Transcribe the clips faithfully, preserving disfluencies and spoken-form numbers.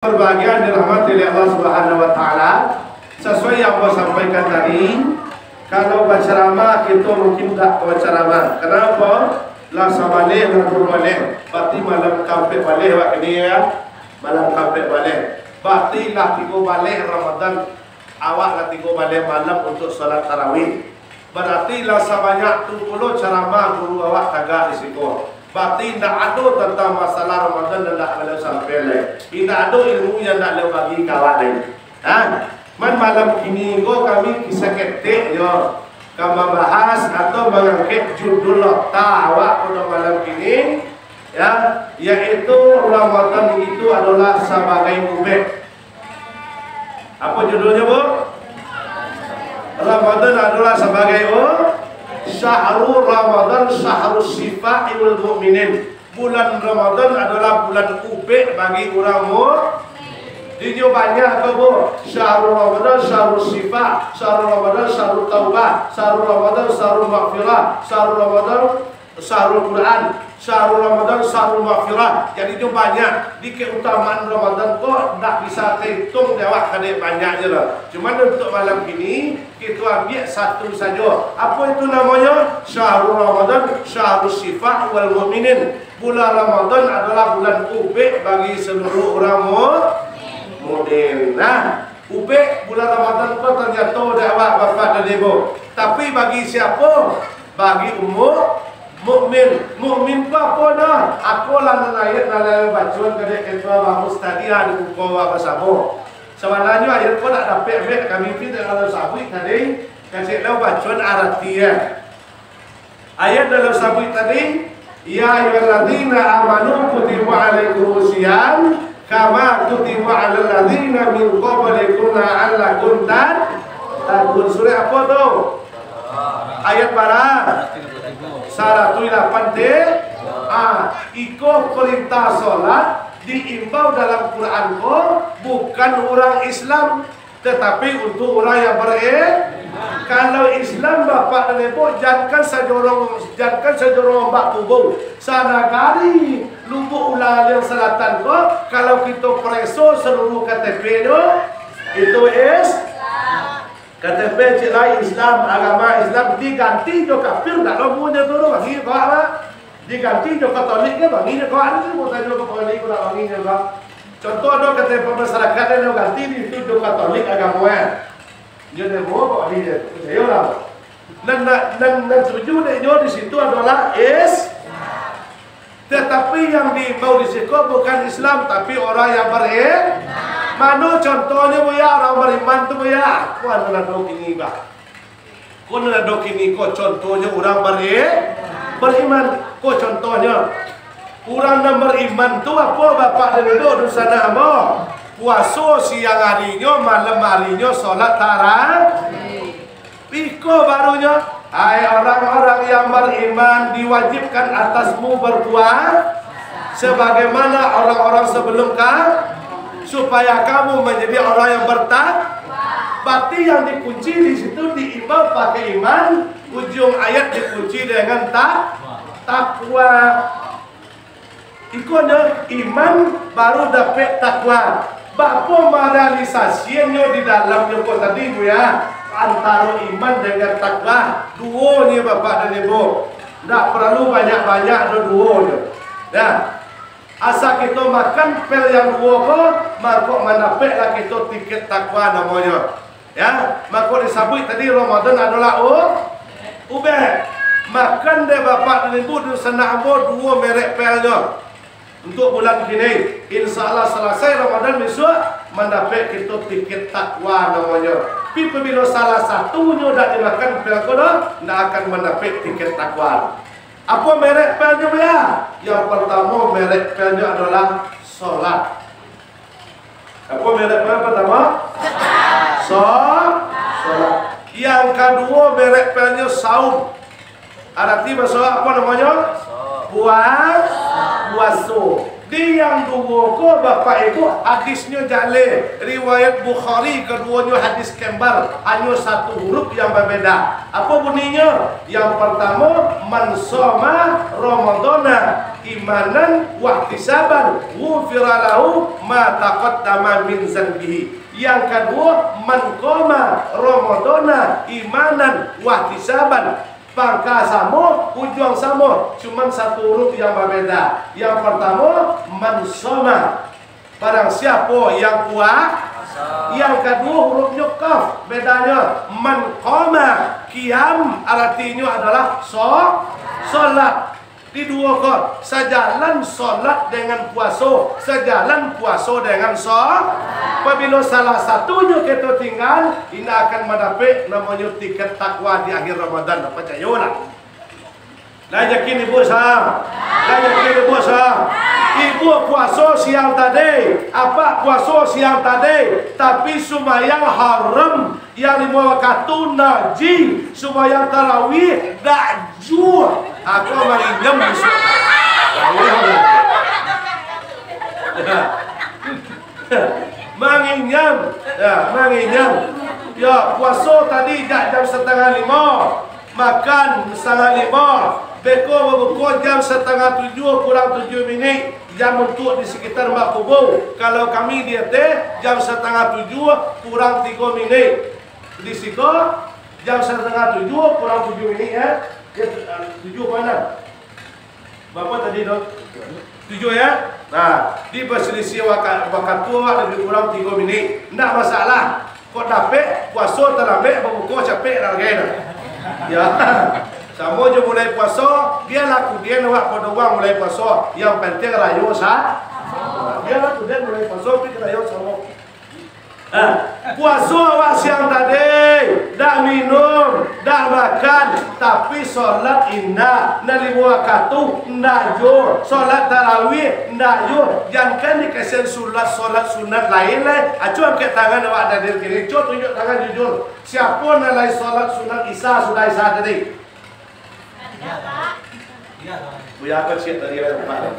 Berbahagia dirahmati oleh Allah Subhanahu wa Ta'ala. Sesuai yang ambo sampaikan tadi, kalau bacaramah, kito mungkin tak bacaramah. Kenapa? Lah sabaleh, lah duo baleh. Berarti malam kampek baleh awak kini, ya. Malam kampek baleh. Berarti lah tigo baleh Ramadan. Awak lah tigo baleh malam untuk salat tarawih. Barati lah sabanyak tu pulo caramah guru awak tagak di siko. Barati indak ado tantang masalah Ramadan nan indak baliau sampaian lai. Indak ado ilmu yang indak baliau bagi ka awak lai. Ha? Man malam kini ko kami kisah ketek jo ka mambahas atau mangangkek judul lota awak pado malam kini, ya, yaitu Ramadan itu adolah sabagai ubek. Apo judulnyo, Bu? Ramadan adolah sabagai, oh, syahru Ramadan, syahru syifa'i wal mu'minin. Bulan Ramadan adolah bulan ubek bagi urang mu-, dinyo banyak tu, Bu. Syahru Ramadan, syahru syifa, syahru Ramadan, syahru taubah, syahru Ramadan, syahru maghfirah, syahru Ramadan, Syahrul Quran, Syahrul Ramadan, Syahrul Maghfirah. Jadi tu banyak. Di keutamaan Ramadan ko ndak bisa tahitung dek awak kadek banyaknyo lah. Cuman untuk malam kini, kito ambiak satu sajo. Apo itu namonyo? Syahrul Ramadan, Syahrul Syifa wal Mu'minin. Bulan Ramadan adolah bulan ubek bagi seluruh urang mu-, mukmin. Nah, ubek bulan Ramadan ko tanyato dek awak, Bapak dan Ibu. Tapi bagi siapo? Bagi umu-, mukmin. Mukmin ko apo nah? Apo lah nan ayat nan lai bacoan kadek ketua Bamus tadi, ha, di muko awak basamo. Sabananyo ayat ko nak dapek bek kami pi dalam sabuik tadi, kecek lah bacoan arati, ya. Ayat dalam sabuik tadi, "Ya ayyuhalladzina amanu kutiba alaikumus siyam kama kutiba alal ladzina min qablikum la'allakum tattaqun." Surah apo tu? Ayat bara? Saratuih lapan ti-, ah, iko perintah solat diimbau dalam Quran ko bukan urang Islam, tetapi untuk urang yang beriman. Kalau Islam, Bapak dan Ibu, jankan sajorong, jankan sajorong ombak kubung. Sanagari Lubuk Ulaliang Selatan ko, kalau kito pereso seluruh K T P-nyo, itu is-, K T P cik lai Islam, agama Islam diganti jo kafir, ndak lo bunyi tu, tu, bagi kau apa? Diganti jo Katolik ke, bangih jo kau, ado tu, bukan jo Katolik, nak bangih jo kau. Contoh ado K T P masyarakat, ado ganti di tu jo Katolik agamo, eh. Nyo demo kok di dia, percayo lah. Nan, nan, nan, nan tuju dek nyo di situ adolah is-, tetapi yang diimbau di siko bukan Islam, tapi orang yang beriman. Mano contohnyo, Buya, orang beriman tu, Buya? Kuan lah dok ini, bah. Ko nan ado kini ko contohnyo urang bari-, bariman. Ko contohnyo, urang nan bariman tu apo, Bapak dan Ibu dunsanak ambo? Puaso siang arinyo, malam arinyo solat tarawih. Iko barunyo, hai orang-orang yang bariman, diwajibkan atasmu berpuasa. Sebagaimana orang-orang sebelum ka-, supaya kamu menjadi orang yang bertak-, berarti yang dikunci di situ diimbau pakai iman, ujung ayat dikunci dengan tak-, takwa. Ikonyo iman baru dapek takwa. Bapo marealisasiannyo di dalamnyo ko tadi, Buya? Antaro iman dengan takwa, duonyo, Bapak dan Ibu. Ndak paralu banyak-banyak doh duonyo. Nah, asa kito makan pel yang duo ko, mako mandapeklah kito tiket takwa namonyo. Ya, mako disabuik tadi Ramadan adolah u-, ubek. Makan dek Bapak dan Ibu dunsanak ambo duo merek pelnyo. Untuk bulan kini, insya Allah salasai Ramadan bisuak, mandapek kito tiket takwa namonyo. Pi pabilo salah satunyo dak dimakan pel ko doh, ndak akan mandapek tiket takwa. Apo merek pelnyo, Buya? Yang pertamo, merek pelnyo adolah solat. Apo merek pel pertamo? So-, solat. Yang kaduo, merek pelnyo saum. Arati baso apo namonyo? Puas-, puaso. Di yang duo ko, Bapak Ibu, hadisnyo jaleh, riwayat Bukhari, kaduonyo hadis kembar, hanyo satu huruf yang babeda. Apo buninyo? Yang partamo, "Man shoma Ramadhana imanan wahtisaban, ghufira lahu ma taqaddama min zanbihi." Yang kaduo, "Man qoma Ramadhana imanan wahtisaban." Pangka samo, ujuang samo, cuman satu huruf yang babeda. Yang partamo, "Man shoma." Barang siapo yang pua-, yang kaduo hurufnyo qaf, bedanyo, "Man qoma." Qiyam aratinyo adalah so-, solat. Di duo ko, sajalan solat dengan puaso, sajalan puaso dengan so-, pabilo salah satunyo kito tinggal, indak akan mandapek namonyo tiket takwa di akhir Ramadan, pacayolah. Lah yakin ibu sa? Lah yakin ibu sa? Ibu puaso siang tadi, apak puaso siang tadi, tapi sumbayang haram, yang limo wakatu najih, sumbayang tarawih dak juo. Aku manginyam bisuak. Manginyam, ya, manginyam. Ya, puaso tadi jak jam satangah limo, makan satangah limo, beko babuko jam satangah tujuah kurang tujuah minik, jam untuak di sekitar Mak Kubo. Kalau kami di ateh, jam satangah tujuah kurang tigo minik. Di siko, jam satangah tujuah kurang tujuah minik, ya. Ya, tujuah ko anam. Bara tadi tu? Tujuah, ya? Nah, di baselisih waka-, wakatu awak labiah kurang tigo minik. Ndak masalah. Kok dapek, puaso talambek, babuko capek, dah lagai dah. Ya. Samo jo mulai puaso, bialah kudian awak pado urang mulai puaso. Yang penting rayo sa-, bialah kudian mulai puaso, tapi rayo samo. Ha, puaso awak siang tadi, dak minum, dak makan, tapi solat indak, nan limo wakatu indak juo, solat tarawih indak juo, jankan dikasian solat, solat sunat lain lai. Acuah angkek tangan awak hadir kini, cubo tunjuak tangan jujur. Siapo nan lai solat sunat Isya sudah Isya tadi? Buya kecil tadi lah, Pak.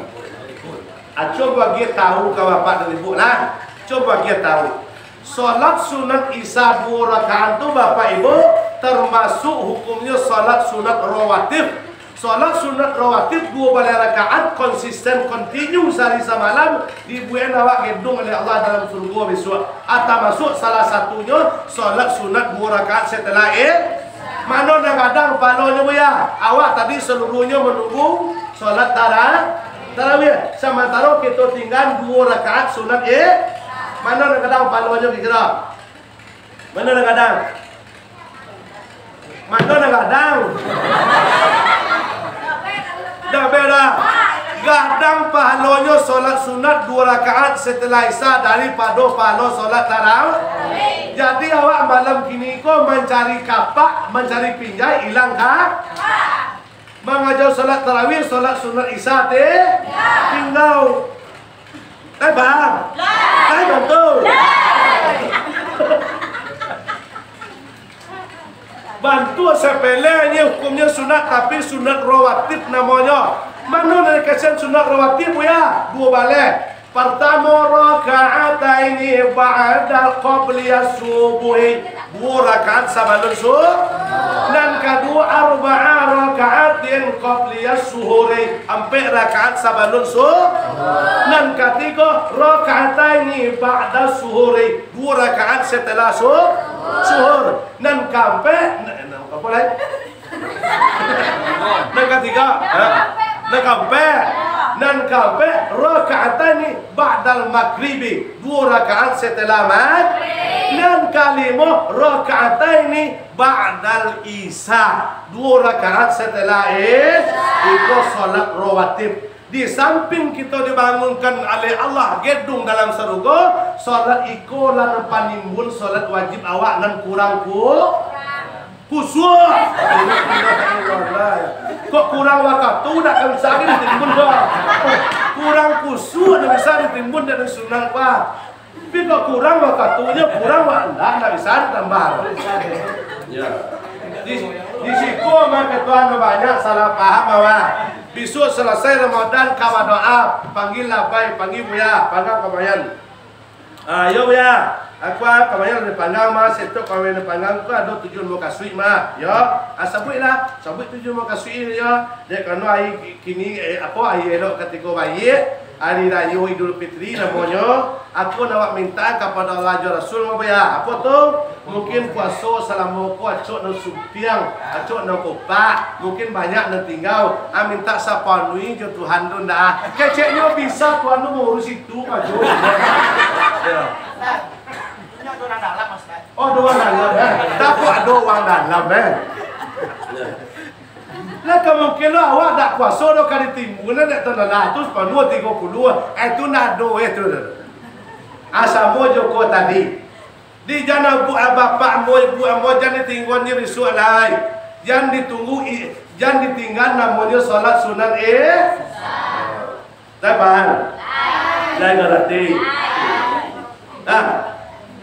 Aco bagi tahu ka Bapak dan Ibu lah. Aco bagi tahu. Solat sunat Isya duo rakaat tu, Bapak Ibu, termasuk hukumnyo solat sunat rawatib. Solat sunat rawatib duo baleh rakaat konsisten, kontinu sahari samalam, dibuek awak gedung oleh Allah dalam surga bisuak. Ah, tamasuk salah satunyo solat sunat duo rakaat setelah Id-, Mano nan gadang pahalonyo, Buya? Awak tadi saluruahnyo manunggu solat tara-, tarawih, samantaro kito tingga duo rakaat sunat Id-, mano nan gadang pahalonyo kiro-kiro? Mano nan gadang? Mano nan gadang? Dak beda. Gadang pahalonyo solat sunat duo rakaat setelah Isya daripado pahalo solat tarawih. Jadi, awak malam kini ko mancari kapak, mancari pinjai, ilang ka? Mangajau solat tarawih, solat sunat Isya ti-, tingga. Eh, bang. Eh, bantu. Bantu sepele ni hukumnyo sunat, tapi sunat rawatib namonyo. Mano nan dikasian sunat rawatib, Buya? Duo baleh. Partamo, rakaataini ba'dal qabliyas subuhi, duo rakaat sabalun su-, nan kaduo, arba'a rakaatin qabliyas suhuri, ampek rakaat sabalun su-, nan katigo, rakaataini ba'das suhuri, duo rakaat setelah su-, suhur. Nan kaampek, nan, nan apo lai? Nan katigo, ha? Nan kaampek, nan kaampek, rakaataini ba'dal maghribi, duo rakaat setelah mag-, nan kalimo, rakaataini ba'dal isya, duo rakaat setelah is-, iko salat rawatib. Di samping kito dibangunkan aleh Allah gedung dalam sarugo, salat iko lah nan panimbun salat wajib awak nan kurang ku-, kusuak. Kok kurang wakatu dak bisa ditimbun doh. Kurang kusuak dak bisa ditimbun dari sunat, Pak. Tapi kok kurang wakatunyo, kurang wak-, ndak, ndak bisa ditambah. Ya. Di, di siko mah ketua banyak salah paham, awak. Bisuak salasai Ramadan ka badoa, panggia labai, panggia buya, panggang kamarian. Ah, yo buya, aku ah, kamarian dari panggang mah, setok kamarian dari panggang tu ado tujuan mukasuik mah, yo. Ah, sabuiklah, sabuik tujuan mukasuik yo. Dek karano ari kini, eh, apo, ari elok katiko baiak, ari rayo Idul Fitri namonyo. Aku nak minta kapado Allah jo Rasul mah buya. Apo tu? Mungkin puaso salamo ko acok nan sumpiang, acok nan kopak, mungkin banyak nan tingga. Ah, mintak sapanuih jo Tuhan tu ndak. Keceknyo bisa Tuhan tu maurusi tu mah jo. Yo. Oh, doa dalam, eh. Takut ado urang dalam, eh. Lah, kamungkinan awak dak puaso doh ka ditimbun dek tanalah tu sapanuah tigo puluah. Eh, tu ndak ado, eh, tu. Ah, samo jo ko tadi. Di jan abu-, ah, bapak ambo, ibu ambo, jan ditingguan bisuak lai. Jan ditunggu i-, jan ditinggan namonyo salat sunat, eh. Lai paham? Lai ngarati? Nah,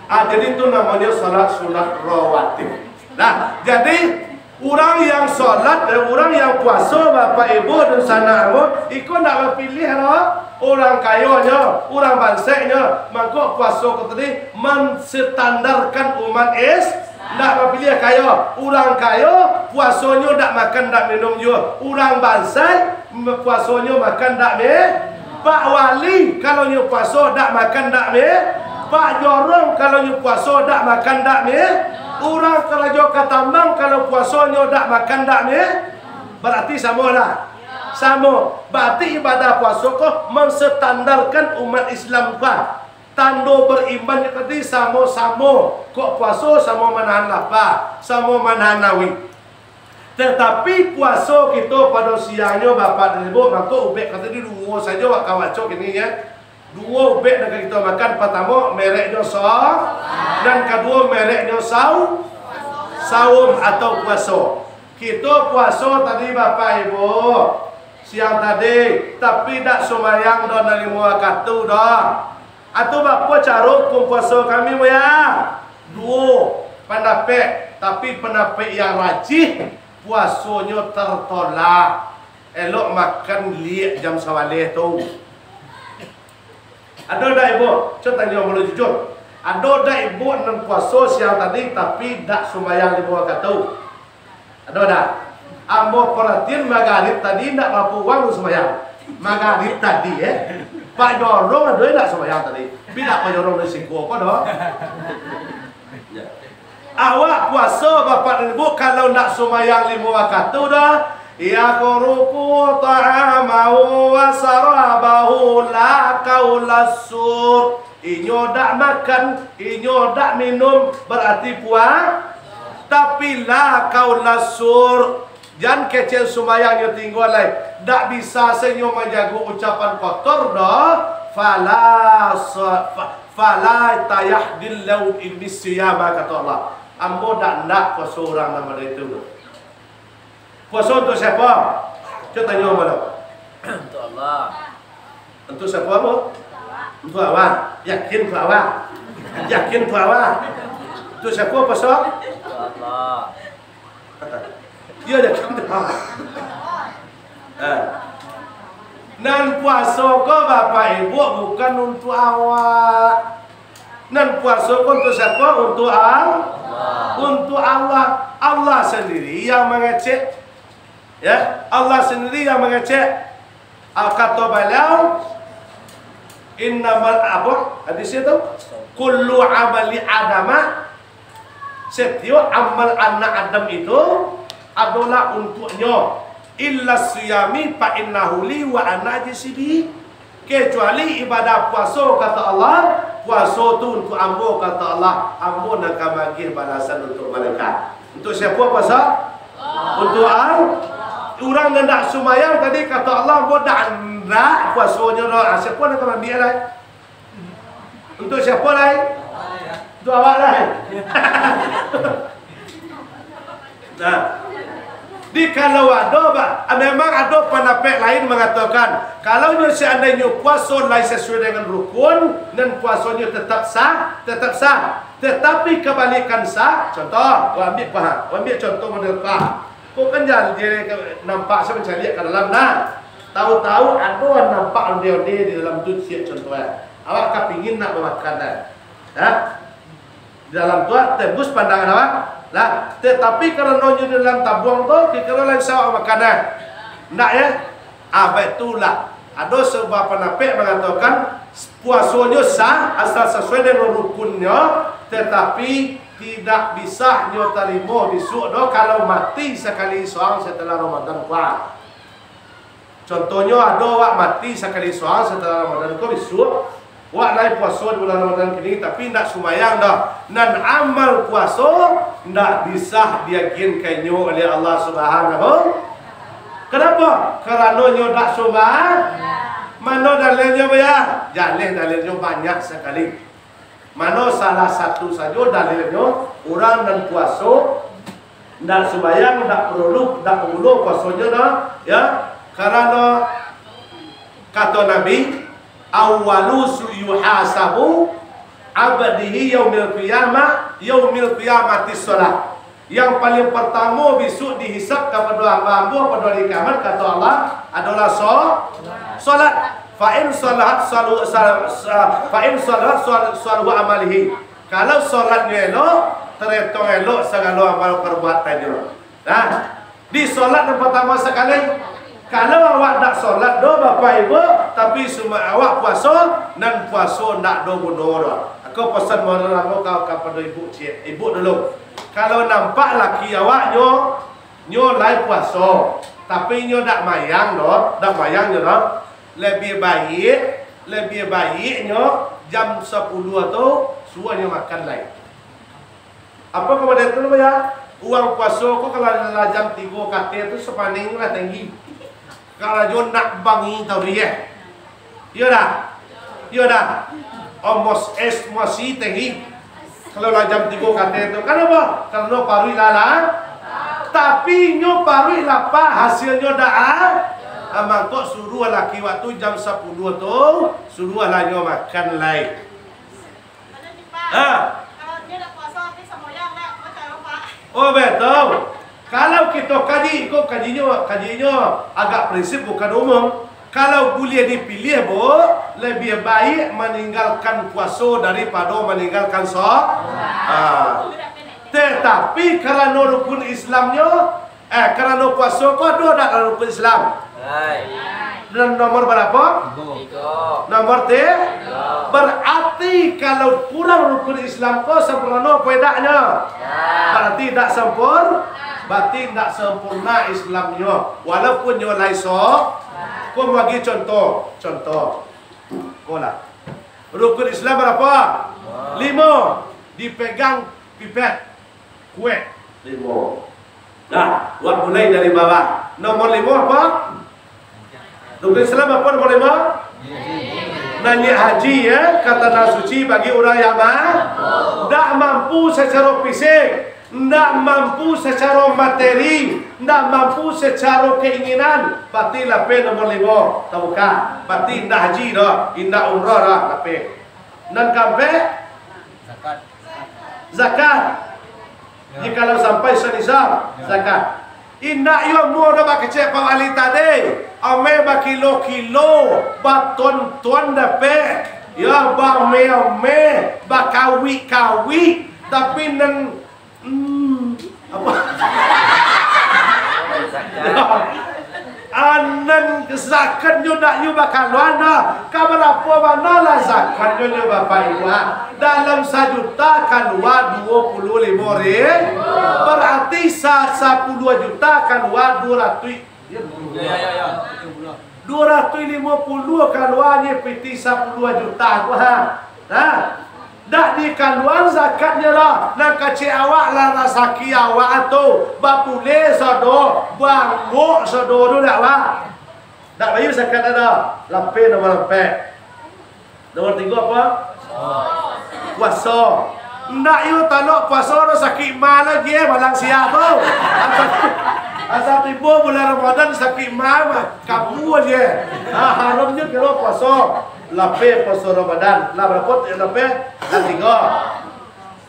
ah, jadi tu namonyo salat sunat rawatib. Nah, jadi urang yang salat, eh, urang yang puaso, bapak ibu dunsanak ambo, iko ndak bapiliah doh. Urang kayonyo, urang bansaiknyo, mangko puaso ko tadi manstandarkan umat Is-, ndak bapiliah kayo. Urang kayo, puasonyo dak makan, dak minum juo. Urang bansaik, puasonyo makan dak mi-, Pak Wali, kalau nyo puaso dak makan dak mi-, Pak Jorong, kalau nyo puaso dak makan dak mi-, urang karajo ka tambang, kalau puasonyo dak makan dak mi-, berarti samo lah. Samo. Berarti ibadah puaso ko manstandarkan umat Islam ko. Tando bariman nyo tadi samo-samo kok puaso, samo manahan lapa, samo manahan awik. Tatapi puaso kito pado siangnyo, bapak dan ibu, mangko ubek kato di duo sajo wak ka baco kini, ya. Duo ubek nan ka kito makan, partamo mereknyo so-, nan kaduo mereknyo sau-, saum atau puaso. Kito puaso tadi, bapak ibu, siang tadi, tapi dak sumbayang doh nan limo wakatu doh. Atau bapo caro hukum puaso kami, buya? Duo pandapek, tapi pandapek yang rajih, puasonyo tertolak. Elok makan liak jam sabaleh tu. Ado dak ibu? Cubo tanyo bana jujur. Ado dak ibu nan puaso siang tadi, tapi dak sumbayang limo wakatu? Ado dak? Ambo paratian magarib tadi ndak barapo urang tu sumbayang. Magarib tadi, eh. Pak Jorong ado ndak sumbayang tadi? Tapi dak Pak Jorong dari siko ko doh. Ya. Awak puaso, bapak dan ibu, kalau ndak sumbayang limo wakatu doh, yatruku ta'amahu wa syarabahu la qaula sur. Inyo dak makan, inyo dak minum, berarti pua-, tapi la qaula sur. Jan kecek sumbayang nyo tingga lai, dak bisa se nyo manjago ucapan kotor doh, fala sa-, fa-, fala tayahdil lau ini siyama, kato Allah. Ambo dak nak puaso urang nan model itu. Puaso untuk siapa? Cubo tanyo ambo tu. Untuk Allah. Untuk siapa, Bu? Untuk awak. Yakin untuk awak? Yakin untuk awak? Untuk siapa puaso? Untuk Allah. Iyo, yakin untuk awak. Eh. Nan puaso ko, Bapak Ibu, bukan untuk awak. Nan puaso ko untuk siapa? Untuk Al-, untuk Allah. Allah sendiri yang mangecek. Ya, Allah sendiri yang mangecek. Ah, kato baliau, "Innamal," apo hadis itu? "Kullu amali Adama," setiap amal anak Adam itu adalah untuknyo, "illa siyami fa innahu li wa ana ajzi bihi," kecuali ibadah puaso, kato Allah, "Puaso tu untuk Ambo," kato Allah, "Ambo nan ka magiah balasan untuk malaikat." Untuk siapa puaso? Untuk ang-, urang nan ndak sumbayang tadi, kato Allah, "Ambo ndak, ndak puasonyo doh." Ah, siapa nan ka maambiak lai? Untuk siapa lai? Untuk awak lai. Nah, di kalau ado, ba-, memang ado pandapek lain mangatokan, kalau nyo seandainyo puaso lai sasuai dengan rukun, nan puasonyo tetap sah, tetap sah. Tetapi kabalikan sah, contoh, ambiak paha, ambiak contoh model paha. Kok kan jan-, jan nampak sa mancaliak ka dalam, nah. Tahu-tahu ado nampak onde-onde di dalam tu, ciek contoh, eh. Awak kapingin nak mamakan, eh. Ha? Di dalam tu, ah, tembus pandangan awak. Lah, tetapi karano nyo di dalam tabuang tu, kiro-kiro lain sa awak makan, eh. Ndak, eh? Ah, baitulah. Ado sabuah pandapat mangatokan, puasonyo sah, asal sasuai dengan rukunnyo, tetapi tidak bisa nyo tarimo bisuak doh kalau mati sakali surang satalah Ramadan ko. Contohnyo, ado awak mati sakali surang satalah Ramadan ko bisuak, awak lai puaso di bulan Ramadan kini, tapi indak sumbayang doh. Nan amal puaso indak bisa diagian ka inyo oleh Allah Subhanahu. Kenapa? Karano nyo dak sumba-, mano dalilnyo, Buya? Jaleh dalilnyo banyak sakali. Mano salah satu sajo dalilnyo, urang nan puaso, ndak sumbayang, ndak parlu, ndak parlu puasonyo doh, ya. Karano kato Nabi, "Awwalu su-, yuhasabu abdihi yaumil qiyamah, yaumil qiyamati shalah." Yang paling partamo bisuak dihisab kapado hamba-hamba pado ari kiamat, kato Allah, adolah so-, solat. Fa in salahat salu-, sa-, sa-, fa in salahat sal-, saluhu amalihi. Kalau solatnyo elok, taretong elok sagalo amal parbuatannyo. Nah, di solat nan partamo sakali, kalau awak dak solat doh, Bapak Ibu, tapi suma-, awak puaso, nan puaso ndak do guno doh. Ako pasan moral ambo ka, kapado ibu ciek, ibu dulu. Kalau nampak laki awak nyo, nyo lai puaso, tapi nyo dak mayang doh, dak mayang nyo doh, labiah baiak, labiah baiak nyo jam sapuluah tu suruah nyo makan lai. Apo ka model tu, Buya? Urang puaso ko kalau lah jam tigo kateh tu, sapaning lah tinggi. Karajo nak bangi tau, Buya. Iyo dak? Iyo dak? Omos es mosi tinggi. Kalau lah jam tigo kateh tu. Kanapa? Karano paruik lah, lah. Tapi nyo paruik lapa, hasilnyo dak a-, ah, mangko suruah laki waktu jam sapuluah tu, suruahlah nyo makan lai. Ha. Oh, betul. Kalau kito kaji, ko kajinyo, kajinyo agak prinsip, bukan umum. Kalau buliah dipiliah, Bu, labiah baiak maninggalkan puaso daripado maninggalkan so-, ha. Tetapi karano rukun Islamnyo, Eh, karano puaso ko ado dak dalam rukun Islam? Lai. Dan nomor barapo? Tigo. Tigo. Nomor ti-, tigo. Berarti kalau kurang rukun Islam ko sempurno apo indaknyo? Indak. Berarti indak sempur-, berarti indak sempurna Islamnyo. Walaupun nyo lai so-, ko bagi contoh, contoh. Ko lah. Rukun Islam barapo? Limo. Limo. Dipegang pipeh. Kuek. Limo. Nah, wak mulai dari bawah. Nomor limo apo? Rukun Islam apo nomor limo? Naiak haji, ya, ka tanah suci bagi urang yang ma-, ndak mampu sacaro fisik, ndak mampu sacaro materi, ndak mampu sacaro keinginan, berarti lapeh nomor limo, tabuka. Berarti indak haji doh, indak umroh doh, lapeh. Nan kaampek? Zakat. Zakat. Ya. Jikalau sampai sanisab, ya, zakat. Indak iyo amuah doh bakecek Pak Wali tadi. Ameh bakilo-kilo, baton-ton dapek. Ya, baameh-ameh, bakawik-kawik. Tapi nan, hmm, apo? Anan zakatnyo ndak nyo bakalua doh. Ka barapo bana lah zakatnyo nyo, Bapak Ibu, ah? Dalam sajuta kalua duo puluah limo ribu. Berarti sa-, sapuluah juta kalua duo ratuih. Ya, ya, ya. Duo ratuih limo puluah kaluanyo piti sapuluah juta tu, ha. Nah, dak dikaluan zakatnyo lah. Nan kecek awak lah rasaki awak tu. Bapuleh sado, bangok sado tu dak, Pak? Dak bayu zakat ado. Lapeh nomor ampek. Nomor tigo apo? Puaso. Ndak yo talok puaso tu sakik ma lagi, eh, malang sia tu. Asa, asa tibo bulan Ramadan sakik ma mah, kabu aja. Ha, haramnyo kiro puaso. Lapeh puaso Ramadan. Lah barapo tu lapeh? Lah tigo.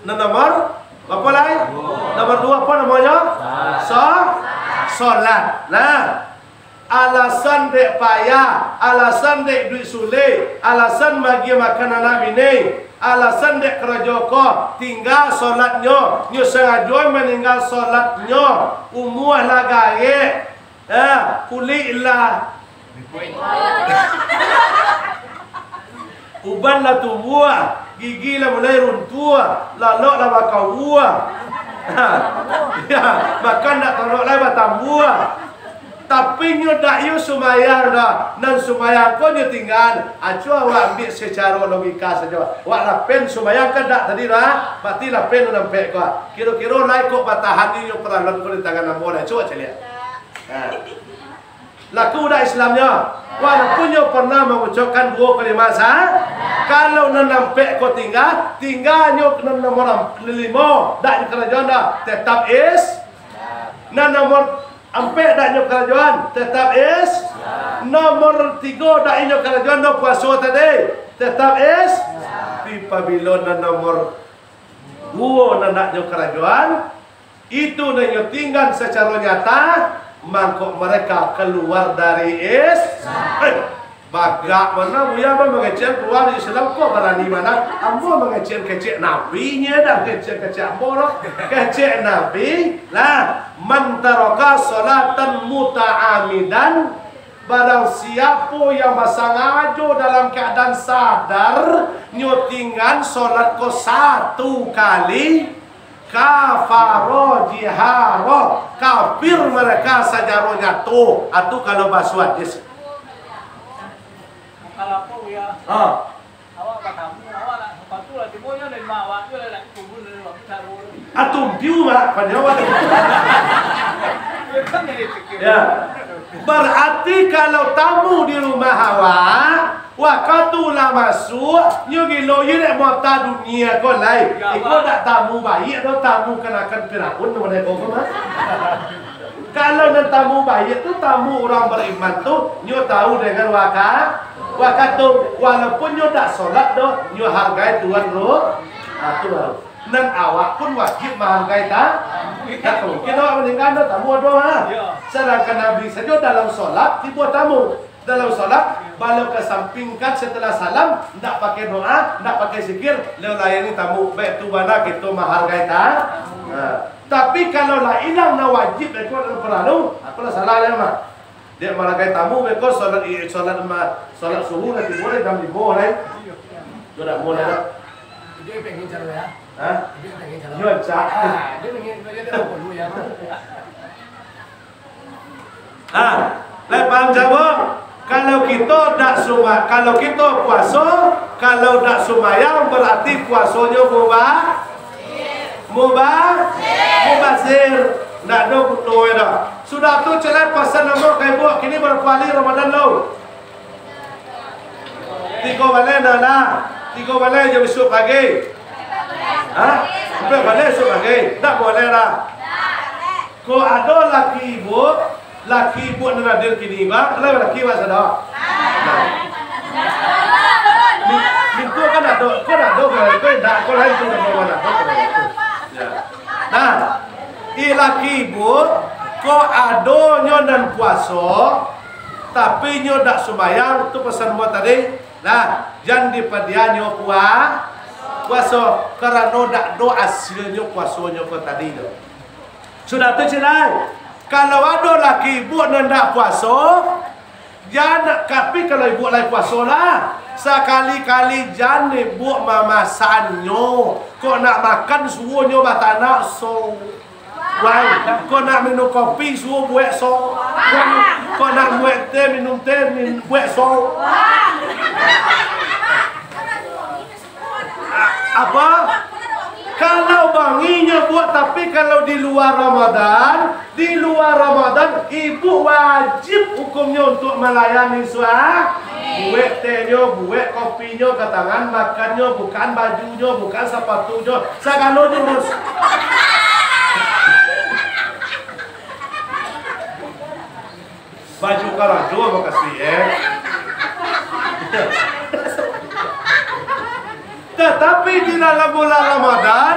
Nan nomor? Apo lai? Nomor duo apo namonyo? Sa-, Solat. Nah, alasan dek payah, alasan dek duit sulik, alasan maagiah makan anak bini, alasan dek karajo ko, tingga solatnyo, nyo sangajo maningga solatnyo, umua lah gaek, ha, kulik lah, uban lah tumbuah, gigi lah mulai runtuah, lalok lah bakawua. Ya, makan dak tolok lai batambuah. Tapi nyo dak iyo sumbayang doh, nan sumbayang ko nyo tinggaan. Acuah awak ambiak sacaro logika sajo. Awak lapen sumbayang kan dak tadi doh? Berarti lapen tu nampek ko. Kiro-kiro lai kok batahan nyo paralon ko di tangan ambo lai. Cubo caliak. Nah. Laku dak Islamnyo? Walaupun nyo pernah mangucapkan duo kalimat sa-, kalau nan ampek ko tingga, tingga nyo nan nomor am-, limo, dak nyo karajoan doh, tetap is-, nan nomor ampek dak nyo karajoan, tetap is-, nomor tigo dak inyo karajoan doh puaso tadi, tetap is-, tapi pabilo nan nomor duo nan dak nyo karajoan, itu nan nyo tinggaan sacaro nyata, mangko mereka kaluar dari Is-, eh, bagak bana Buya mah mangecek kaluar dari Islam, kok barani bana. Ambo mangecek kecek Nabi nyo, dak kecek-kecek ambo doh. Kecek Nabi, lah, "Man taraka sholatan muta'amidan," barang siapo yang basangajo dalam kaadaan sadar, nyo tinggaan solat ko satu kali, kafaro jiharo, kafir mereka sacaro nyato. Atu kalau baso hadis. Kalau apa, Buya? Ha. Awak batamu, awak nak sepatu lah, tibo nyo dari mak awak tu lah, nak kubur dari waktu sahur. Atumpiu, Mak, panyawa tu. Dia kan jadi pikir. Ya. Berarti kalau tamu di rumah awak, wakatu lah masuak, nyo gilo ye dek mata dunia ko lai. Ya, iko Mak. Dak tamu baiak doh, tamu kanakan Firaun tu, model ko, Mak. Kalau nan tamu baiak tu, tamu urang bariman tu, nyo tahu dengan waka-, wakatu. Walaupun nyo dak solat doh, nyo hargai tuan ru-, ah, tu baru. Nan awak pun wajib mahargai ta-, dak mungkin awak maningga doh, tamu ado, ha. Yo. Sadangkan Nabi sajo dalam solat tibo tamu. Dalam solat, baliau kasampingkan setelah salam, ndak pakai doa, ndak pakai zikir, baliau layani tamu, baitu bana kito mahargai ta-, nah. Tapi kalau lah ilang nan wajib, beko nan paralu, apo lah salah lai, Mak? Dek mahargai tamu, beko solat i-, solat ma-, solat subuh lah tibo lah jam limo lai. Yo dak mo lai dah. Dia pengen caro ya. Hah? Dia pengen caro. Yo, cak. Ah, dia pengen, dia, dia, dia, dia, Ha, lai paham, jawab? Kalau kito dak suma-, kalau kito puaso, kalau dak sumbayang, berarti puasonyo muba-, muba-, mubazir. Ndak ado gunonyo doh. Sudah tu, cek lai pasan ambo ka ibu, kini bara hari Ramadan lo? Tigo baleh dah lah. Tigo baleh jo bisuak pagi. Ha? Ampek baleh bisuak pagi. Ndak baleh dah. Kok ado laki ibu, laki ibu nan hadir kini, ba, lai laki ba sado. Nah. Ni, ni tu kan ado, kan ado, kan ado, kan ado, kan ado, kan ado, kan ado. Ya. Nah, i laki ibu, kok adonyo nan puaso, tapi nyo dak sumbayang, tu pasan ambo tadi, nah, jan dipadia nyo pua-, puaso, karano dak ado asilnyo puasonyo ko tadi tu. Sudah tu, cek lai, kalau ado laki ibu nan dak puaso, jan, tapi kalau ibu lai puaso lah, sakali-kali jan ibu mamasannyo, kok nak makan suruah nyo batanak so. Wai, kok nak minum kopi, suruah buek so. Wai, kok nak buek teh, minum teh, min-, buek so. A-, apa? Kalau bangi nyo buek, tapi kalau di lua Ramadan, di lua Ramadan, ibu wajib hukumnyo untuk malayani sua-, buek tehnyo, buek kopinyo, ka tangan makannyo, bukan bajunyo, bukan sapatunyo, sagalonyo, Bos. Baju karajo makasih, eh. Tatapi di dalam bulan Ramadan,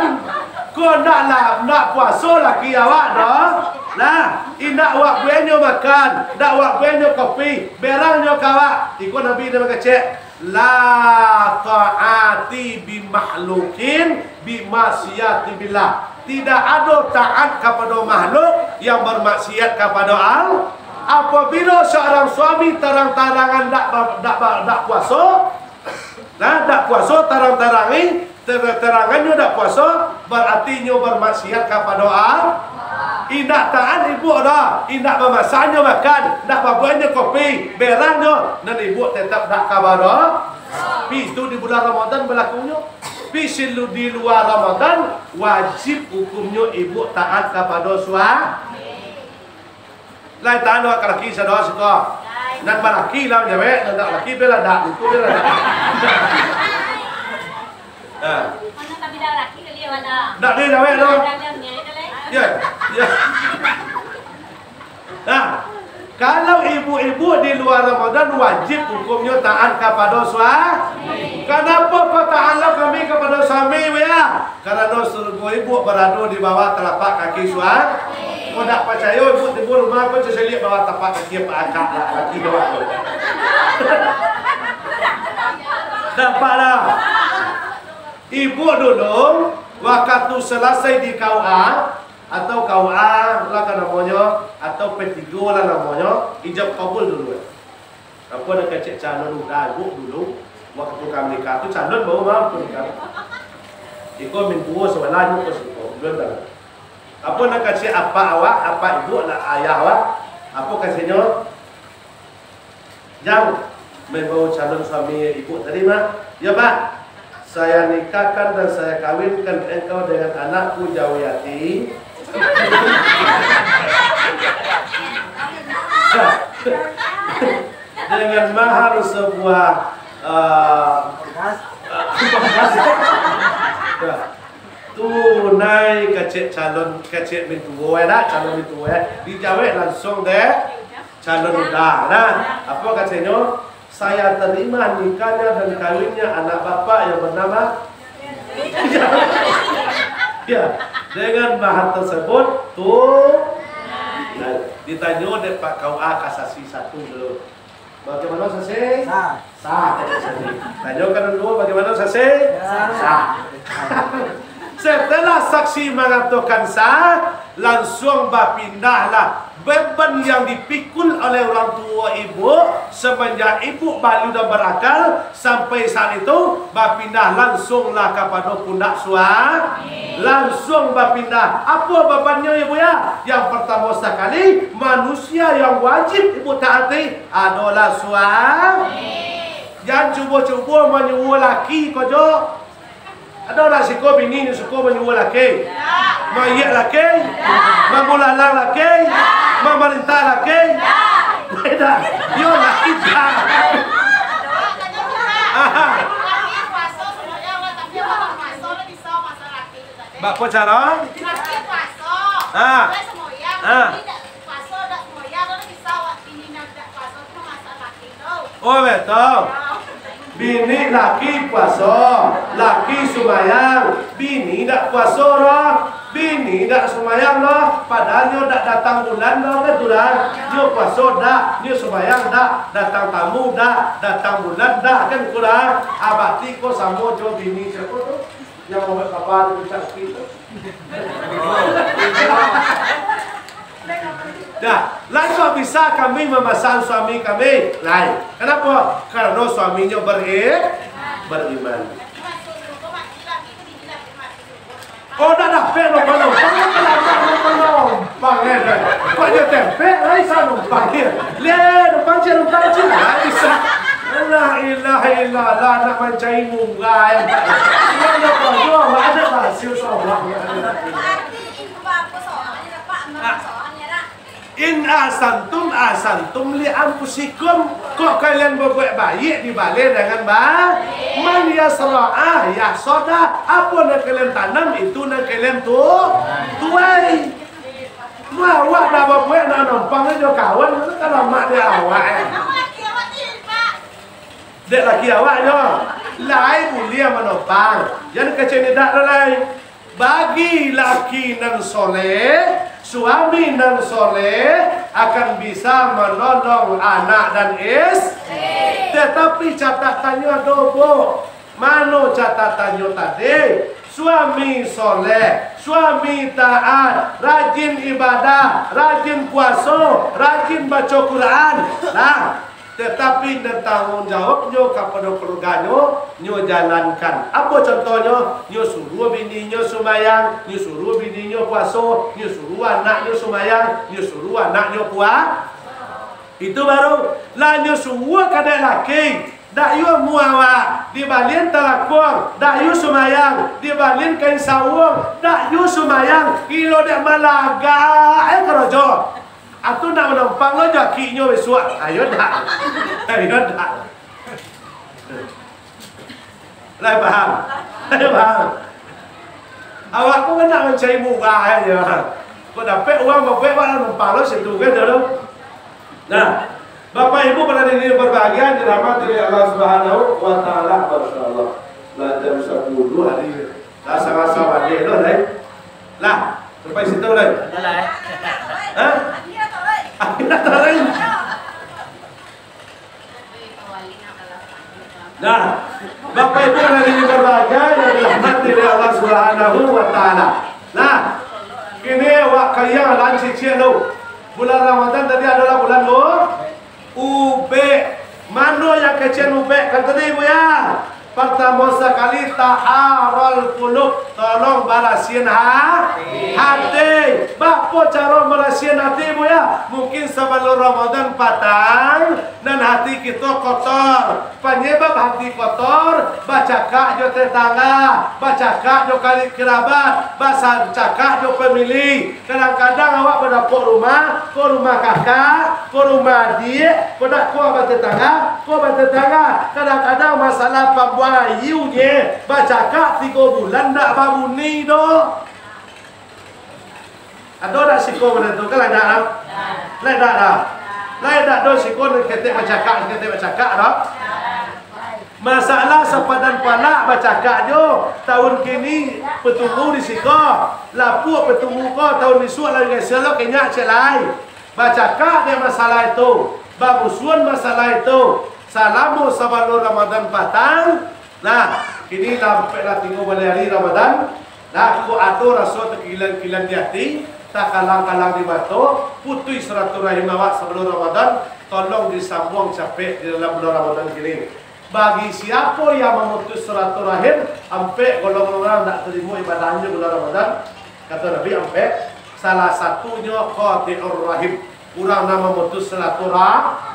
Ko ndak lah, ndak puaso laki awak doh. Nah, indak awak buehnyo makan, ndak awak buehnyo kopi, berang nyo ka awak. Iko Nabi nan bakecek, "La ta'ati bi makhluqin bi maksiati billah." Tidak ado taat kapado makhluk yang bermaksiat kapado Allah. Apabila seorang suami tarang-tarangan dak ba-, dak ba-, dak puaso, nah, dak puaso tarang-tarangi, Terang-terangannyo dak puaso, barati nyo bamaksiat kapado Allah. Indak taat ibu doh, indak bamasaknyo makan, indak babuehnyo kopi, berangnyo, nan ibu tetap dak ka badoso. Pi, itu di bulan Ramadan balakunyo. Pi, silu-, di lua Ramadan, wajib hukumnyo ibu taat kapado sua-, Lai tahan awak ka laki sadoa siko. Nan balaki lah manjawek, nan ndak laki bela dak, itu bela dak. Ha. Ndak dia jawek tu. Ya, ya. Nah, kalau ibu-ibu di lua Ramadan wajib hukumnyo taat kapado sua-, Kenapa kau taat lah kami kapado suami, Buya? Karano surugo ibu barado di bawah talapak kaki sua-, Kok dak pacayo, ibu tibo rumah ko ceceliak bawah tapak kaki apak akak lah, kaki bawah tu. Dapaklah. Ibu dulu, wakatu salasai di K U A, atau K U A lah ka namonyo, atau P tigo lah namonyo, ijab kabul dulu. Apo nan kecek calon uda ibu dulu, wakatu ka nikah tu calon baru mah ka nikah. Iko mintuo sabalah ibu ko siko, ulun bana. Apo nan kecek apak awak, apak ibu, lah ayah awak, apo keceknyo? Jang, membawa calon suami ibu tadi mah. Ya, Pak. Saya nikahkan dan saya kawinkan engkau dengan anakku Jawiati dengan mahar sebuah, eh, tunai, kecek calon, kecek mintuo, eh, dak? Calon mintuo, eh. Dijawek langsung dek calon uda. Nah, apo keceknyo? Saya terima nikahnya dan kawinnya anak bapak yang bernama. Ya, dengan mahar tersebut, tu, nah, ditanyo dek Pak K U A ka saksi satu dulu. Bagaimana saksi? Sah. Sah, kecek saksi. Tanyokan dulu, bagaimana saksi? Sah. Sah. Setelah saksi mengatakan sah, Lansuang bapindahlah. Beban yang dipikul oleh urang tuo ibu, semenjak ibu balu dan barakal, sampai saat itu, bapindah lansuanglah kapado pundak sua-, lansuang bapindah. Apo babannyo, Ibu, ya? Yang pertamo sakali, manusia yang wajib ibu taati adolah sua-, jan cubo-cubo manyuruah laki ko jo. Ado ndak siko bini nyo suko manyuruah laki? Maiak laki? Mambulalang laki? Mamarintah laki? Indak. Yo lah, indak. Aha. Baa caro? Ah. Ah. Oh, betul. Bini laki puaso, laki sumbayang, bini dak puaso doh, bini dak sumbayang doh, padahal nyo dak datang bulan doh, kan tu lah. Nyo puaso dak, nyo sumbayang dak, datang tamu dak, datang bulan dak, kan tu lah. Abati ko samo jo bini siapo tu? Yang mambuek kaba di puncak bukik tu. Dah, lansuang bisa kami mamasak suami kami. Lai. Kanapo? Karano suaminyo beri-, beriman. Oh, dah dapek lo, kalau bang, kalau bang, kalau bang, eh, dah. Kok dia tempek, lai sa numpang dia. Le, numpang cik, numpang cik. Lai sa. La ilaha illallah, nak mancari murah, eh. Mana kau, ada hasil sorak. In ahsantum, ahsantum li anfusikum. Kok kalian berbuat baik, dibaleh dengan ba-, man yasra'ah, yahsodah. Apo nan kalian tanam, itu nan kalian tu-, tuai. Wah, awak dah berbuat, nak numpang jo kawan, kalau mak dia awak, eh. Dek laki awak nyo, lai buliah manumpang. Jan kecek ni dak tu lai. Bagi laki nan soleh, suami nan soleh akan bisa manolong anak dan istri. Tatapi catatannyo ado, Bu. Mano catatannyo tadi? Suami soleh, suami taat, rajin ibadah, rajin puaso, rajin baco Quran. Nah, tatapi nan tangguang jawabnyo kapado kaluarganyo, nyo jalankan. Apo contohnyo? Nyo suruah bininyo sumbayang, nyo suruah bininyo puaso, nyo suruah anaknyo sumbayang, nyo suruah anaknyo pua-, itu baru lah nyo suruah kadek laki. Dak yo muawak, dibalian talakuang, dak yo sumayang, dibalian kain sawuang, dak yo sumayang, ilo dek malagak, eh, karajo. Atu nak manampang lo jakinyo bisuak. Ayo dak. Ayo dak. Lai paham? Lai paham? Awak ko kan nak mancari murah aja. Kok dapek uang babuek, wak lah numpang lo situ kan dulu. Nah, Bapak Ibu para hadirin berbahagia dirahmati oleh Allah Subhanahu wa taala, masyaallah. Lah jam sapuluah hari. Lah sama-sama dia lo, lai. Lah, sampai situ, lai. Hah? Akhirnya tarik. Nah, Bapak Ibu dari berbahagia yang dirahmati oleh Allah Subhanahu wa taala. Nah, kini wak kalian lah cicil tu. Bulan Ramadan tadi adalah bulan U-, Ubek. Mano yang kecil Ubek kan tadi, Bu, ya? Partamo sakali, taharul qulub, tolong barasian ha-, hati. Bapo caro barasian hati, Bu, ya? Mungkin sabalun Ramadan patang, nan hati kito kotor. Panyebab hati kotor, bacakak jo tetangga, bacakak jo kari-, kerabat, bacakak jo famili. Kadang-kadang awak badapok rumah, ko rumah kakak, ko rumah adiak, ko dak ko batetangga, ko batetangga. Kadang-kadang masalah pambuang ayie, bacakak tigo bulan dak babuni doh. Ado dak siko model tu? Kan lai dak, ah? Lai dak, dah? Lai dak do siko nan ketek bacakak, nan ketek bacakak, dah? Masalah sapadan palak bacakak jo, taun kini patumu di siko, lapuak patumu ko, taun isuak lai geser lo, kenyak ciek lai. Bacakak dek masalah itu, bamusuan masalah itu, salamo sabalun Ramadan patang, nah, kini lah ampek lah tigo baleh ari Ramadan, nah, kok ado raso takilan-kilan di ati, takalang-kalang di mato, putuih silaturahim awak sabalun Ramadan, tolong disambuang capek di dalam bulan Ramadan kini. Bagi siapo yang mamutuih silaturahim, ampek golongan urang ndak tarimo ibadahnyo bulan Ramadan, kato Nabi ampek, salah satunyo qati'ur rahim, urang nan mamutuih silaturah-,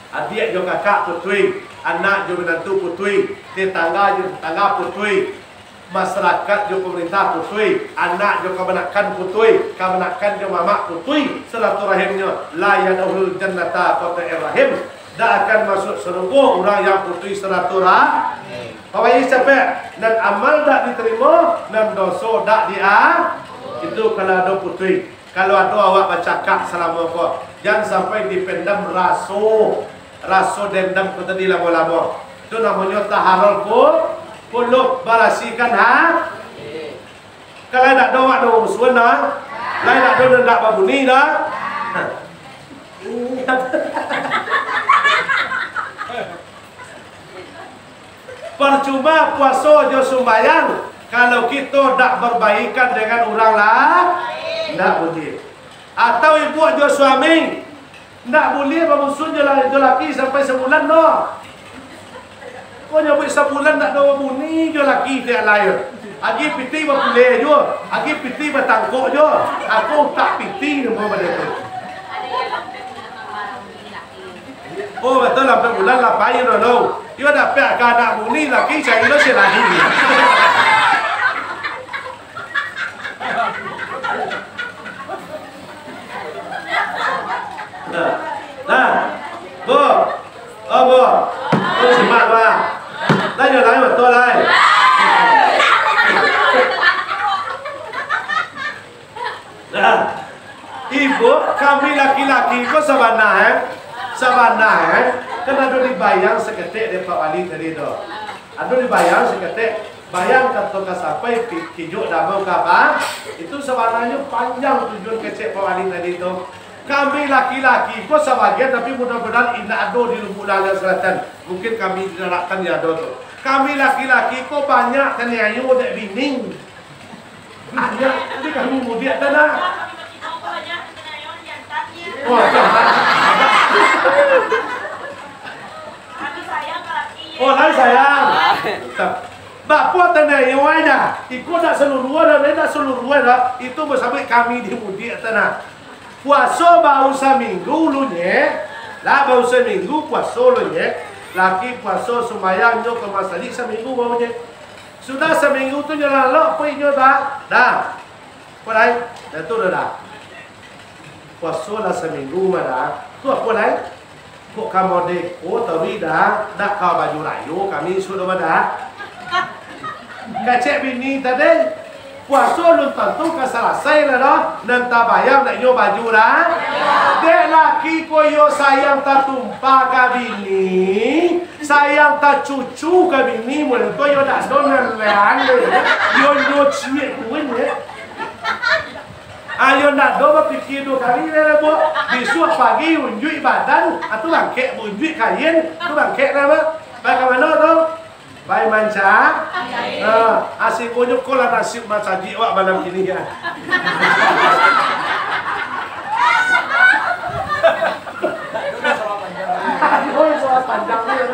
adiak jo kakak putuih, anak jo minantu putuih, tetangga jo tetangga putuih, masarakat jo pamarintah putuih, anak jo kamanakan putuih, kamanakan jo mamak putuih silaturahimnyo, la yadkhulul jannata qati'ur rahim, dak akan masuak sarugo urang yang putuih silaturah-, pawai capek, nan amal dak ditarimo, nan doso dak dia-, itu kalau ado putuih. Kalau ado awak bacakak salamo ko, jan sampai dipendam raso, raso dendam ko tadi lamo-lamo. Tu namonyo taharul qu-, qulub, barasikan ha-, kalau dak ado awak do musuhan dah, lai dak ado nan dak babuni dah. Parcuma puaso jo sumbayang, kalau kito dak barbaikan dengan urang la-, ndak buliah. Atau ibu jo suami, ndak buliah bamusuah jo la-, jo laki sampai sabulan doh. Ko nyabuik sabulan ndak ado babuni jo laki tiap lai. Agi pitih bapuleh juo, agi pitih batangkok juo. Ako utak pitih namo bana tu. Oh, batua, lapan bulan lah pai doh lo. Iyo dapek ka anak buni, laki cari lo si lahi. Nah, nah, Bu, oh, Bu, Bu, simak, Bu. Tanyo lai, batua lai. Nah, ibu, kami laki-laki ko sabana, eh, sabana, eh, kan ado dibayang saketek dek Pak Wali tadi tu. Ado dibayang saketek. Bayangkan tu ka sampai pi-, kijok damau ka apa? Itu sabananyo panjang tujuan kecek Pak Wali tadi tu. Kami laki-laki ko sabagian, tapi mudah-mudahan indak ado di Lubuk Langang Selatan. Mungkin kami diharapkan ya ado tu. Kami laki-laki ko banyak taniayo dek bini. Banyak, tapi kami mudiak tanah. Oh, oh, lai sayang. Bapo taniayo aja. Iko dak saluruah dah, dak saluruah dah. Itu basabuik kami di mudiak tanah. Puaso baru saminggu ulunye, lah baru saminggu puaso ulunye, laki puaso sumbayang nyo ka masajik saminggu baru nye. Sudah saminggu tu nyo lalok, pai nyo dah, dah. Apo lai? Dah tu dah, dah. Puaso lah saminggu mah dah. Tu apo lai? Kok ka modeko tawi dah, dak ka baju rayo kami isuak tu mah dah. Kecek bini tadi, puaso alun tantu ka salasai lah doh, nan tabayang dek nyo baju ra-, dek laki ko iyo sayang tatumpa ka bini, sayang tacucu ka bini, mano tu iyo dak ado nan lain, iyo nyo ciek pun, yo. Ayo ndak ado bapikia duo kali lai, Buk. Bisuak pagi unjuik badan, atu bangkek, unjuik kain, atu bangkek lah, Buk. Pai ka mano tu? Pai manca-, ah, asingonyo ko lah nasib masajik awak malam kini, ya. Aduh, soal panjang ni, ya.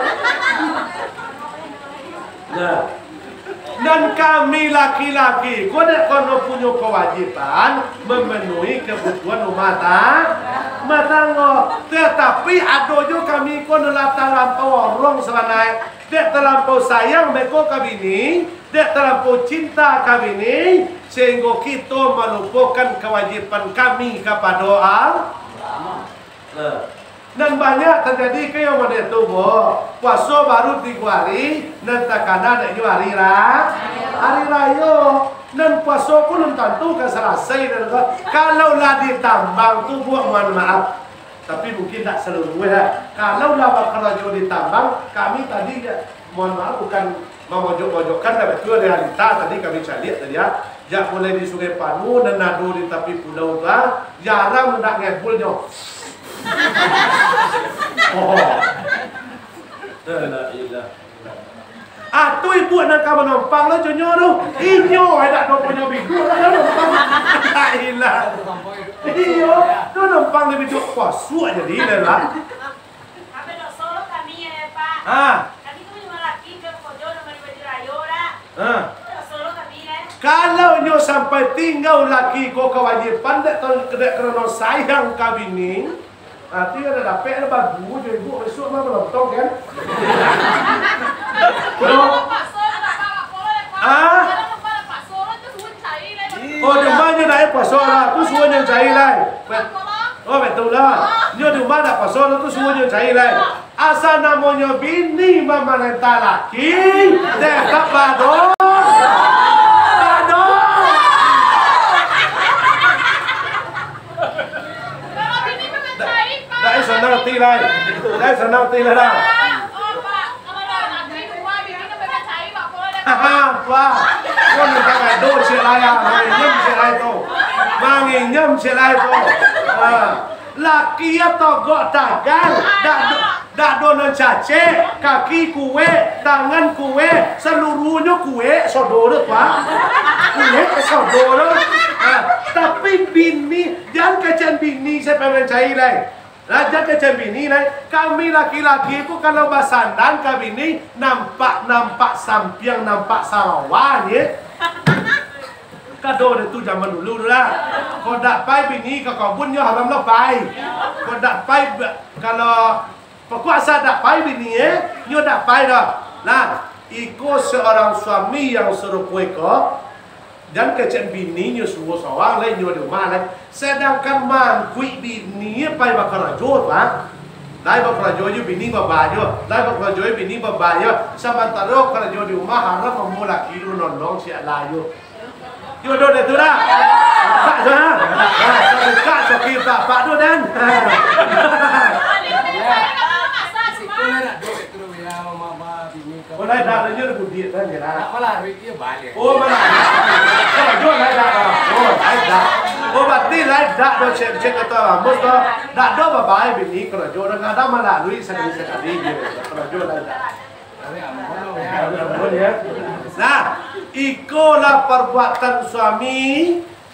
Nah, nan kami laki-laki ko dek kono punyo kawajiban mamanuhi kabutuhan rumah ta-, rumah tanggo. Tatapi ado jo kami ko nan lah talampau orong sabananyo. Dek talampau sayang beko ka bini, dek talampau cinta ka bini, sahinggo kito malupokan kawajiban kami kapado Allah. Nah, nan banyak tajadi ka iyo model tu, Buk. Puaso baru tigo ari, nan takana dek nyo ari ra-, ari rayo. Nan puaso pun nan tantu ka salasai, nan ka-, kalau lah ditambang tu, Buk, mohon maaf. Tapi mungkin dak saluruah lah. Kalau lah bakarajo di tambang, kami tadi, ya, mohon maaf, bukan mamojok-mojokkan, tapi itu realita tadi kami caliak tadi, ya. Jak mulai di Sungai Panu, nan ado di tapi pulau tu, ah, jarang ndak ngebul nyo. Oh. La ilaha illallah. Ah, tu ibu nan ka manompang lo, jo nyo tu. Inyo, eh, dak ado punyo biduak, dak ado nompang. La ilaha. Iyo, tu nompang di biduak, kuasuak jadi lah. Ambil doso lo kami, ya, Pak. Ah. Kami tu cuma laki, cuma kojo, nama di baju rayo, dak? Ah. Doso lo kami, eh. Kalau nyo sampai tingga laki ko kawajiban, dek, dek karano sayang ka bini, ah, tu iyo lah dapek lah bagu jo ibu, bisuak mah manontong, kan? Yo. Ah? Oh, di rumah nyo dak puaso lah, tu suruah nyo cari lai. Oh, batua lah. Nyo di rumah dak puaso lah, tu suruah nyo cari lai. Asa namonyo bini mamarentah laki, dek tak bado. Bado. Dak, dak sanang ati lai. Dak sanang ati lai dah. Haha, wah. Kau minta kado ciek lai, ah. Manginyam ciek lai tu. Manginyam ciek lai tu. Ha. Laki atau gok tagal. Dak, dak ado nan cacek, kaki kuek, tangan kuek, saluruahnyo kuek, sodo tu, Pak. Kuek, sodo tu. Ha, tapi bini, jan kecek bini, sia nan mancari lai. Lah, jan kecek bini lai. Kami laki-laki tu kalau basandang ka bini, nampak, nampak sampiang, nampak sarawa, ye. Kado dek tu zaman dulu tu lah. Kok dak pai bini ka kobun, nyo haram lo pai. Kok dak pai ba-, kalau Pokok asa dak pai bini, eh, nyo dak pai doh. Nah, iko seorang suami yang sarupo iko, jan kecek bini nyo suruah sorang lai, nyo di rumah lai. Sedangkan mangkuik bini pai bakarajo tu, ha. Lai bakarajo jo bini babayo, lai bakarajo jo bini babayo. Samantaro karajo di rumah haram, ambo laki tu nondong siak layo. Yo, do, deh, tu dah. Pak, tu dah. Ha, buka soki bapak tu, Dan. Ha. Siko lah nak duduk, itu dah, ya, mama, bini, kawan. Lai dak, nyo di budiak kan, ya. Tak malah, duit dia balik. Oh, malah. Karajo lai dak, ah. Oh, lai dak. Oh, berarti lai dak do cek-cek kata Ramus do. Dak do babai bini karajo, dak ada malah duit sakali-sakali, ya. Karajo lai dak. Ampun, ya. Nah, ikolah perbuatan suami.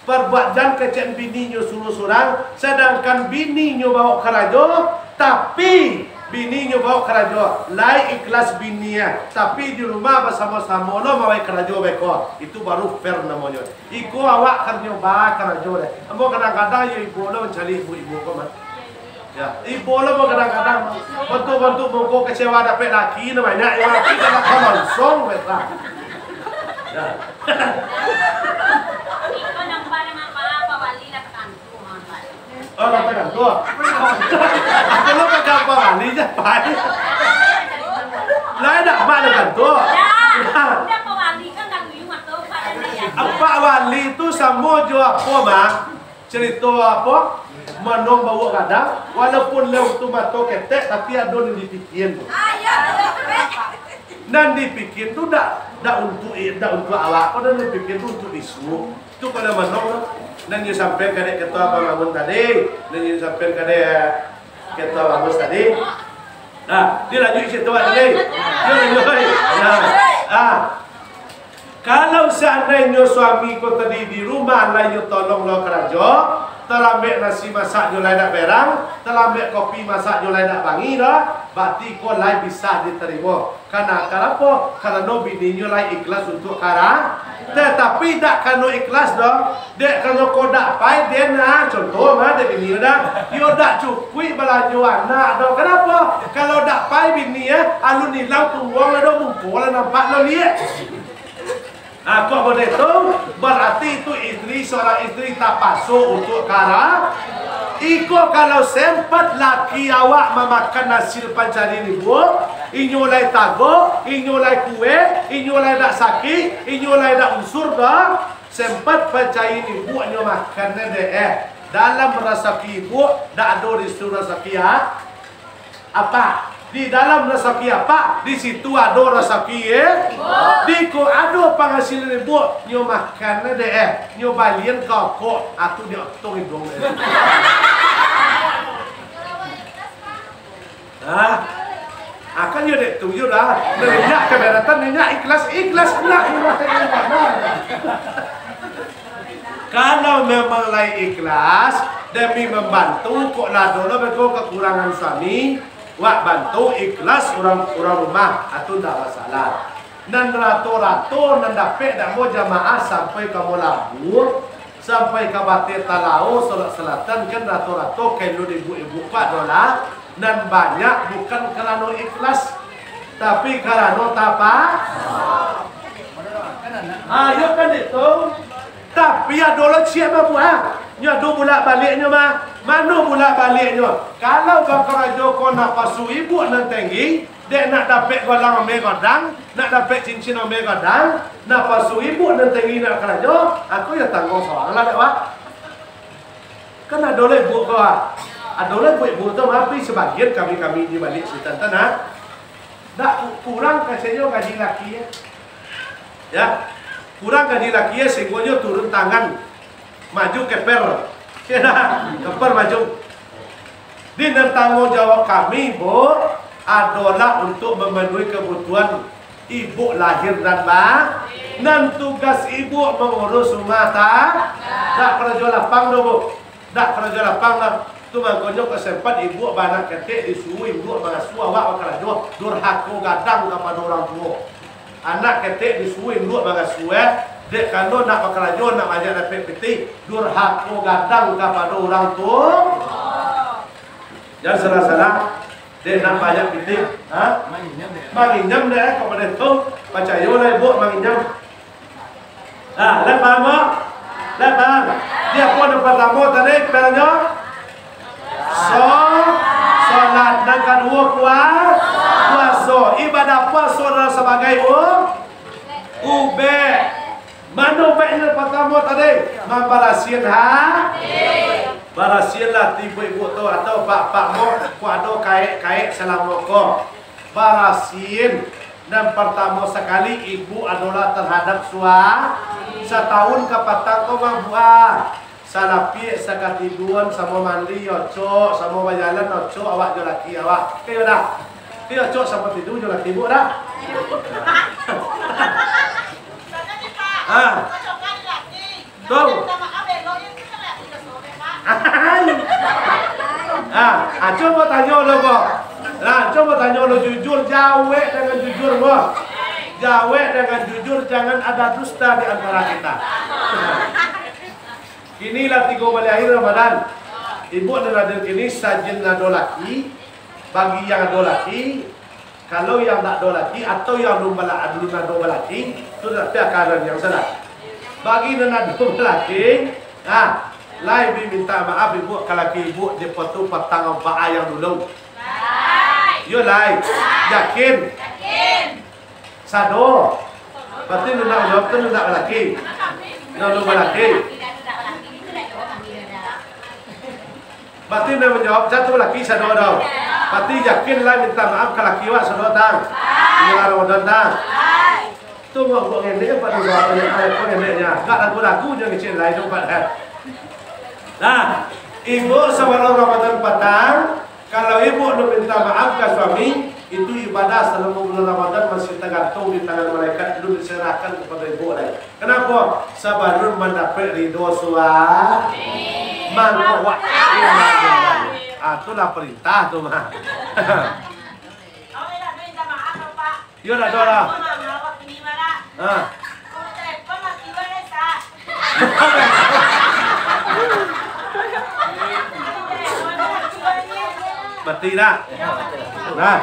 Perbuatan kecek bininyo suruah surang, sadangkan bininyo bawa karajo, tapi bininyo bawa karajo, lai ikhlas bini, ah, tapi di rumah basamo-samo lo mawai karajo beko, itu baru fair namonyo. Iko awak karajo ba karajo deh. Ambo kadang-kadang yo ibo lo mancari ibu-ibu ko mah. Ya, ibo lo mo kadang-kadang bantuk-bantuk muko kecewa dapek laki, no banyak yang laki dalam kolonsong, weh, lah. Ya. Iko nang barang apa-apa bali lah tekan tu, Mak. Oh, lah tekan tu. Kalau kagak apa bali je, pai. Lah, nak apa tekan tu? Dah, udah apa bali kan tak guyung atau apa adanya ya. Apa bali tu samo jo apa, Mak? Cerito apo? Manong bawok gadang, walaupun lewat tu mato ketek, tapi ado nan dipikian tu. Nan dipikian tu dak, dak untuk, dak untuk awak ko, nan dipikian tu untuk isuak. Tu kalau manong tu, nan nyo sampaian ka dek ketua bangun tadi, nan nyo sampaian ka dek ketua bagus tadi. Nah, dilanjut cerita awak tadi. Yo, yo, yo. Nah, ah. Kalau seandainyo suami ko tadi di rumah lai nyo tolong lo karajo, talambek nasi masak nyo lai dak berang, talambek kopi masak nyo lai dak bangi doh, berarti ko lai bisa ditarimo. Kana, kanapa? Karano bininyo lai ikhlas untuak kara-, tatapi dak kano ikhlas doh, dek kano ko dak pai den, nah, contoh mah dek bini dah, yo dak cukuik balanjo anak doh. Kanapa? Kalau dak pai bini, eh, alun ilang tuang lah doh, muko lah nampak lah liek. Nah, kok model tu, berarti itu isteri, seorang isteri tapaso untuak kara-, iko kalau sempat laki awak mamakan hasil pancarian ibuak, inyo lai tagak, inyo lai kuek, inyo lai dak sakik, inyo lai dak unsur doh, sempat pancarian ibuak nyo makan dek, eh, dalam rasaki ibuak, dak ado di situ rasaki, ah. Apak, di dalam rasaki apak, di situ ado rasaki, eh? Di ko ado pangasilan ibuak, nyo makan dek, eh? Nyo balian ka okok, aku diotong iduang, eh. Hah? Akan yo dek tu yo dah. Nenyak keberatan, nenyak ikhlas, ikhlas kena. Kalau memang lai ikhlas, demi mambantu, kok lah dulu beko kekurangan suami, wak bantu ikhlas urang, urang rumah, atau ndak masalah. Nan rato-rato, nan dapek dek ambo jamaah sampai ka Molabu, sampai ka Bateh Talao, Solok Selatan, kan rato-rato kain lo ibu-ibu ko adolah, nan banyak bukan karano ikhlas, tapi karano tapa-, ayo kan itu. Tapi ado lo ciek babuah. Nyo ado bulak baliaknyo mah. Mano bulak baliaknyo? Kalau bakarajo ko napasu ibu nan tinggi, dek nak dapek golang ame godang, nak dapek cincin ame godang, napasu ibu nan tinggi nak karajo, aku yo tangguang sorang lah dek wak. Kan ado lo ibu ko, ah. Ado lo ibu-ibu tu, tapi sabagian kami-kami di baliak sitan tu, nah. Dak ku-, kurang kasanyo gaji laki, ya. Ya. Kurang gaji laki, ya, sehinggo nyo turun tangan. Maju keper. Ya, keper maju. Di nan tanggung jawab kami, Bu, adolah untuk memenuhi kebutuhan ibu lahir dan ba-, nan tugas ibu mengurus rumah ta-, dak karajo lapang doh, Bu. Dak karajo lapang lah. Tu mangkonyo kok sempat ibu baanak ketek disuruh induak mangasuah awak bakarajo, durhako gadang kapado urang tuo. Anak ketek disuruh induak mangasuah, eh, dek kano nak bakarajo, nak banyak dapek pitih, durhako gadang kapado urang tuo. Jan salah-salah, dek nak banyak pitih, ha? Manginyam dek, kok model tu, pacayolah ibu manginyam. Nah, lah paham, Bang? Lah paham? Di apo nan partamo tadi, panjelasanyo? So-, solat. Nan kaduo, pua-, puaso. Ibadah puaso adalah sabagai u-, ubek. Mano ubek nan partamo tadi? Mambarasian ha-, barasianlah ibu-ibu tu atau pak-pak mo, kok ado kaek-kaek salamo ko. Barasian. Nan partamo sakali, ibu adolah tarhadap sua-, satahun ka patang ko mah, Bu, ah. Salapiak, sakatiduan, samo mandi, ocok, samo bajalan, ocok, awak jo laki awak. Kan iyo dah? Kan iyo ocok samo tidu jo laki ibu dah? Ha. Tu. Ah, ah, cubo tanyo lo ko. Nah, cubo tanyo lo jujur, jawek dengan jujur, ko. Jawek dengan jujur, jangan ada dusta di antara kita. Kini lah tigo baleh hari Ramadan. Ibu nan hadir kini sajin ado laki, bagi yang ado laki, kalau yang ndak ado laki atau yang alun bala-, alun ado balaki, tu nanti akaran yang salah. Bagi nan ado balaki, ha, lai bi minta maaf ibu ka laki ibu, di potu patang baa yang dulu. Yo lai, yakin. Sado. Berarti nan ndak manjawab tu nan ndak balaki. Nan alun balaki. Berarti nan manjawab satu laki sado do. Berarti yakin lah minta maaf ka laki awak sado tang. Bulan Ramadan tang. Tu buat, buat ngendek apa tu, buat ngendek, apa ngendeknya? Enggak lagu-lagu je kecil lah itu buat, eh. Nah, ibu sabalun Ramadan patang, kalau ibu nak minta maaf ka suami, itu ibadah salamo bulan Ramadan masih tagantung di tangan malaikat, alun diserahkan kapado ibu lai. Kenapa? Sabalun mandapek ridho sua-, mangko wak-, ah, itulah perintah tu mah. Iyo, dak ado lah. Ha. Mati dah. Nah.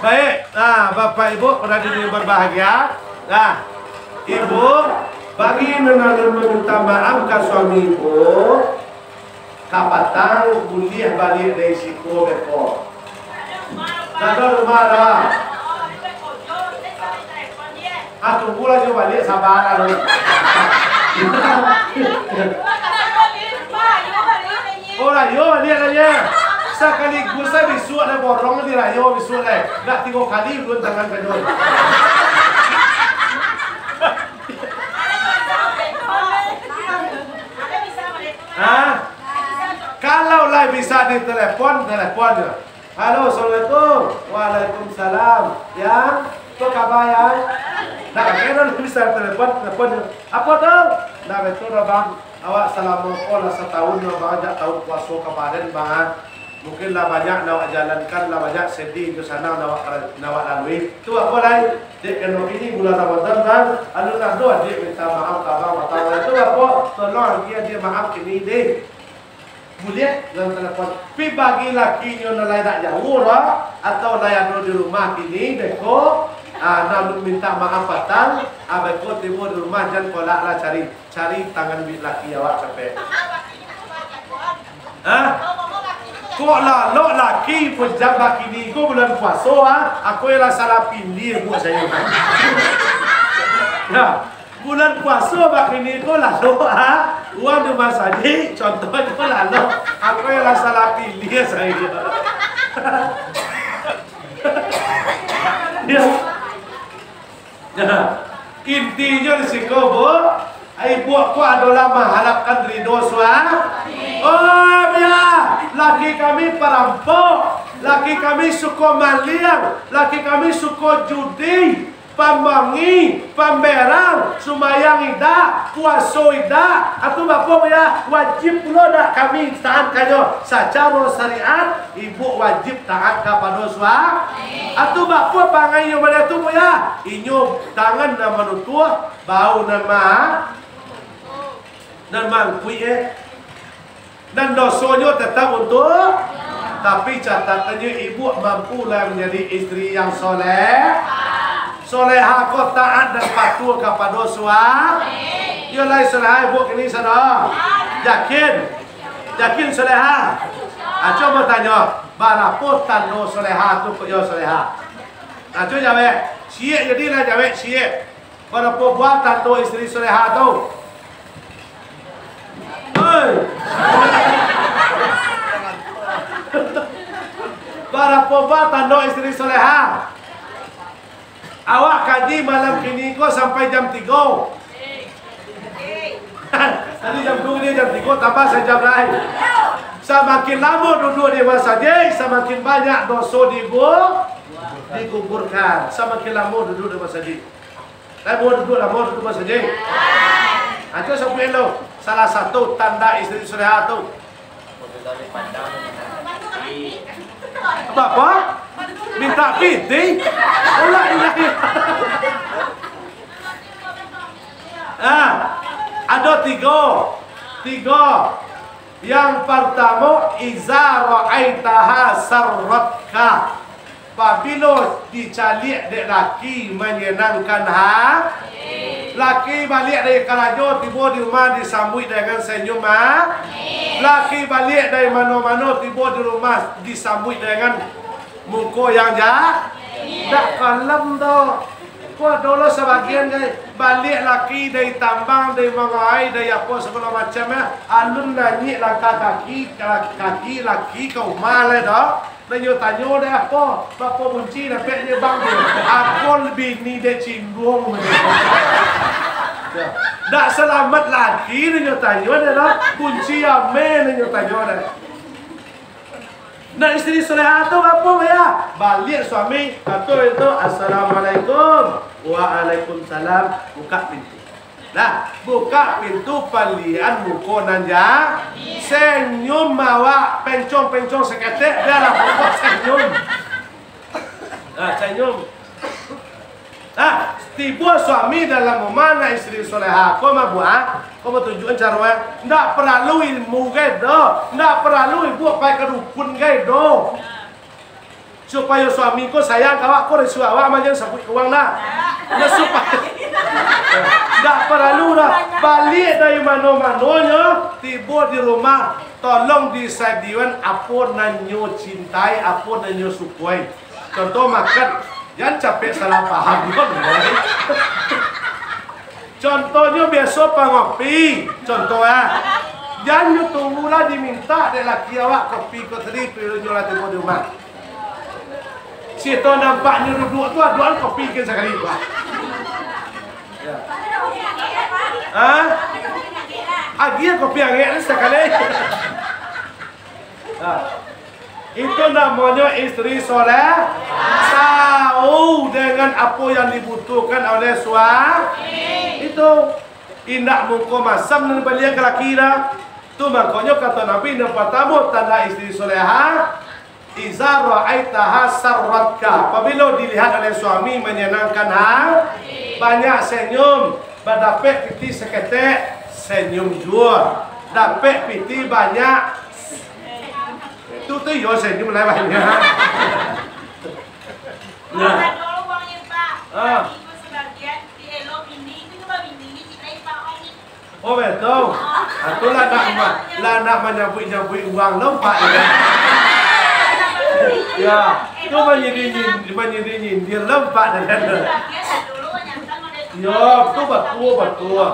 Baik, nah, Bapak Ibu, para hadirin yang berbahagia. Nah, Ibu, bagi nan alun maminta maaf ka suami Ibu, kapatang buliah baliak dari siko beko. Dak ado rumah dah. Ah, tunggulah jo baliak, sabar lah lu. Oh, rayo baliak lah ye. Sakaligus lah bisuak lah borong di rayo bisuak lah. Dak tigo kali ulun tangan ka jauah. Hah? Kalau lah bisa ditelepon, telepon je. Halo, assalamualaikum. Waalaikumsalam. Yang, apa kaba, Yang? Nah, kena bisa telepon, telepon je. Apa tu? Nah, betul dah, Bang. Awak salamo ko lah satahun dah, Bang, jak tahun puaso kamarin, Bang, ah. Mungkin lah banyak nan awak jalankan, lah banyak sedih jo sanang nan awak, nan awak lalui. Tu apo lai? Dek kano kini bulan Ramadan, Bang, alun ado adiak minta maaf ka Abang patang lai. Tu apo? Tolong agiah adiak maaf kini deh. Buliah dalam telepon. Pi bagi lakinyo nan lai dak jauah doh, atau lai ado di rumah kini, beko, ah, nan minta maaf patang, ah, beko tibo di rumah, jan kolak lah cari. Cari tangan bi-, laki awak capek. Hah? Kok lalok laki pun jam bakini ko bulan puaso, ah? Aku yang lah salah pilih buat saya. Ya, bulan puaso bakini ko lalok, ah. Uang di masajik, contoh ko lalok. Aku yang lah salah pilih saya. Ya. Intinyo di siko, Bu, ibu ko adolah maharapkan ridho sua-, oh, biar laki kami parampok, laki kami suko maliang, laki kami suko judi, pambangi, pamberang, sumbayang indak, puaso indak, atu bapo, Bu, ya? Wajib pulo dak kami tahan kanyo sacaro syariat? Ibu wajib taat kapado sua-, atu bapo pangai inyo baliak tu, Bu, ya? Inyo tangan nan manutuah, bau nan ma-, nan mangkuik, eh. Nan dosonyo tetap untuak, tapi catatannyo ibu mampu lah manjadi istri yang soleh, soleha ko taat dan patuh kapado sua-, iyo lai soleha ibu kini sado? Yakin? Yakin soleha? Aco batanyo, barapo tando soleha tu kok iyo soleha? Aco jawek, ciek jadilah jawek, ciek. Barapo buah tando istri soleha tu? Oi! Barapo buah tando istri soleha? Awak kaji malam kini ko sampai jam tigo. Tadi jam duo, kini jam tigo, tambah sajam lai. Samakin lamo duduak di masajik, samakin banyak doso digu-, digugurkan. Samakin lamo duduak di masajik. Lai, mau duduak lah, mau duduak masajik. Ajo sabuik lo, salah satu tanda istri soleha tu. Apa, apa? Minta pitih? Ulah, ulah. Ah, ado tigo. Tigo. Yang partamo, iza ra'aitaha sarratka. Pabilo dicaliak dek laki manyenangkan ha-, laki baliak dari karajo, tibo di rumah disambuik dengan senyum ha-, laki baliak dari mano-mano, tibo di rumah disambuik dengan muko yang ja-, dak kalem doh. Ko ado lo sabagian gai, baliak laki dari tambang, dari mangai, dari apo sagalo macam, ya. Alun nanyik langkah kaki, kaki laki ka umah lai doh. Nan nyo tanyo dek apo? Bapo bunci dapek je bang tu? Ako bini dek cindung. Dak salamat laki nan nyo tanyo dek doh. Bunci ame nan nyo tanyo dek. Nah, istri soleha tu apo, ya? Baliak suami, kato itu, "Assalamualaikum." "Waalaikumsalam." Buka pintu. Nah, buka pintu, palian muko nan ja-, senyum awak, pencong-pencong saketek, bialah muko senyum. Nah, senyum. Nah, tibo suami dalam rumah, nah, istri soleha ko mabuak, ko batunjuakan caro, eh. Ndak paralu ilmu gai doh, ndak paralu ibu pai ka dukun gai doh. Supayo suami ko sayang ka awak, ko risuah awak mah jan sabuik ka urang dah. Nah, supayo ndak paralu dah. Baliak dari mano-manonyo, tibo di rumah, tolong disadiakan apo nan nyo cintai, apo nan nyo sukoi. Contoh makan, jan capek salah paham. Contohnyo biaso pangopi, contoh, ah. Jan nyo tunggulah dimintak dek laki awak kopi ko tadi, pirinyo lah tibo di rumah. Sito nampaknyo duduak tu, aduan kopi kin sakali, bah. Ya. Hah? Agiah kopi angek ni sakali. Nah, itu namonyo istri soleh, tahu dengan apo yang dibutuhkan oleh suami. Itu indak muko masam nan baliak ka laki dah. Tu mangkonyo kato Nabi, nan partamo tanda istri soleha, "Iza ra'aitaha sarratka." Apabilo dilihat oleh suami manyenangkan ha-, banyak senyum, badapek pitih saketek, senyum juo. Dapek pitih banyak, tu tu iyo senyum lah banyak. Nah. Ah. Oh, betul. Aku lah nak ma-, lah nak manyabuik-nyabuik uang lompat, ya. Ya, tu manyindir-nyin-, manyindir-nyindir lompat, ya. Ya, tu batua, batua.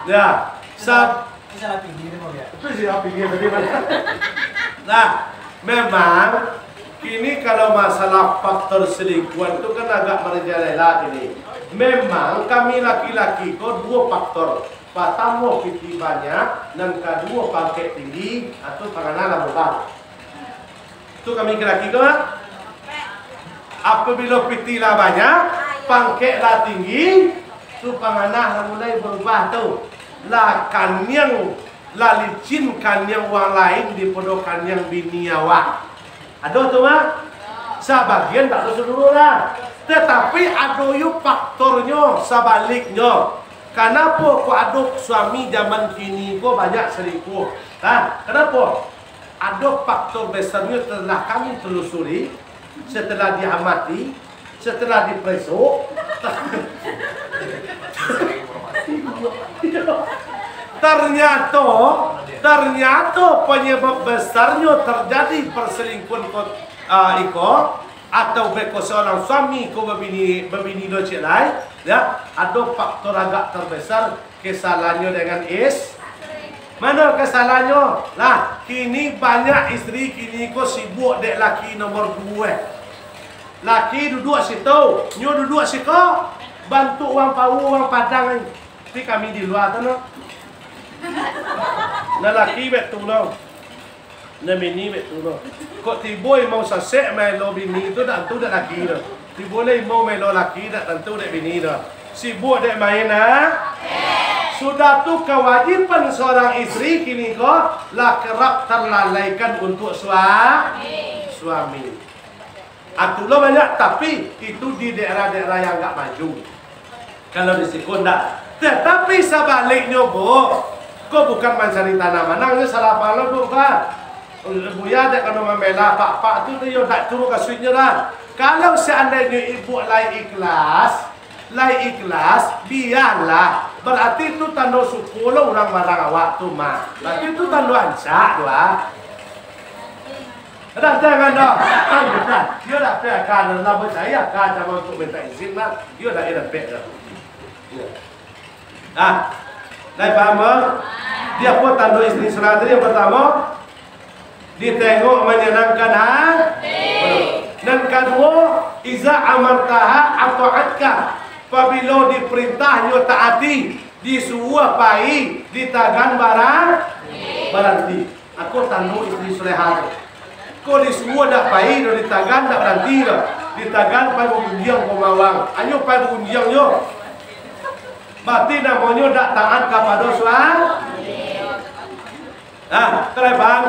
Ya, sa-, Itu salah pilih tadi, mana? Nah, memang kini kalau masalah faktor selingkuhan tu kan agak merajalela kini. Memang kami laki-laki ko duo faktor. Patamo pitih banyak, nan kaduo pangkek tinggi, atau pangana lah barubah. Tu kami laki-laki ko, Mak. Apabilo pitih lah banyak, pangkek lah tinggi, tu pangana lah mulai barubah tu. Lah kaniang, lah licin kaniang urang lain daripado kaniang bini awak. Ado tu, Mak? Sabagian tak ado sadonyo lah. Tatapi ado yo faktornyo sabaliknyo. Kanapo kok ado suami zaman kini ko banyak selingkuh? Nah, kanapo? Ado faktor besarnyo, setelah kami telusuri, setelah diamati, setelah dipereso, ternyato, ternyato penyebab besarnyo terjadi perselingkuhan ko, ah, iko, atau beko seorang suami ko babini, babini lo ciek lai, ya, ado faktor agak terbesar, kesalahannyo dengan is-, mano kesalahannyo? Lah, kini banyak istri kini ko sibuk dek laki nomor duo. Laki duduak situ, nyo duduak siko. Bantuak urang Pawo, urang Padang ai. Tapi kami di lua tu no. Nan laki bak tu no. Nan bini bak tu no. Kok tibo imam sasek maelo bini tu, dak tantu dek laki tu. Tibo lah imam maelo laki, dak tantu dek bini tu. Sibuk dek main, ha? Sudah tu, kawajiban seorang istri kini ko lah kerap terlalaikan untuk sua-, suami. Atulah banyak, tapi itu di daerah-daerah yang agak maju. Kalau di siko ndak. Tetapi sabaliknyo, Bu, ko bukan mancari tanah manang, nyo salah paham lo, Bu, kan? Buya dek kano mambela apak-apak tu, tu yo dak tu mukasuiknyo dah. Kalau seandainyo ibu lai ikhlas, lai ikhlas, bialah. Berarti tu tando suko lo urang barang awak tu mah. Berarti tu tando ancak tu, ah. Dah, jangan dah. Kan, bukan. Iyo dah, pai aka, lah percaya aka, cuma untuk minta izin lah. Iyo dah, iyo dah, pai dah. Iyo. Ah, lai paham, ah? Di apo tando istri soleha tadi? Yang pertamo, ditengok manyanangkan ha-, nan kaduo, iza amartaha ata'atka. Pabilo diparintahnyo taati, disuruah pai, ditagan bara-, baranti. Ako tando istri soleha tu. Ko disuruah dak pai doh, ditagan dak baranti doh. Ditagan pai bagunjiang ko mawang. Ayo pai bagunjiang yo. Berarti namonyo dak taat kapado sua-, nah, kalau paham,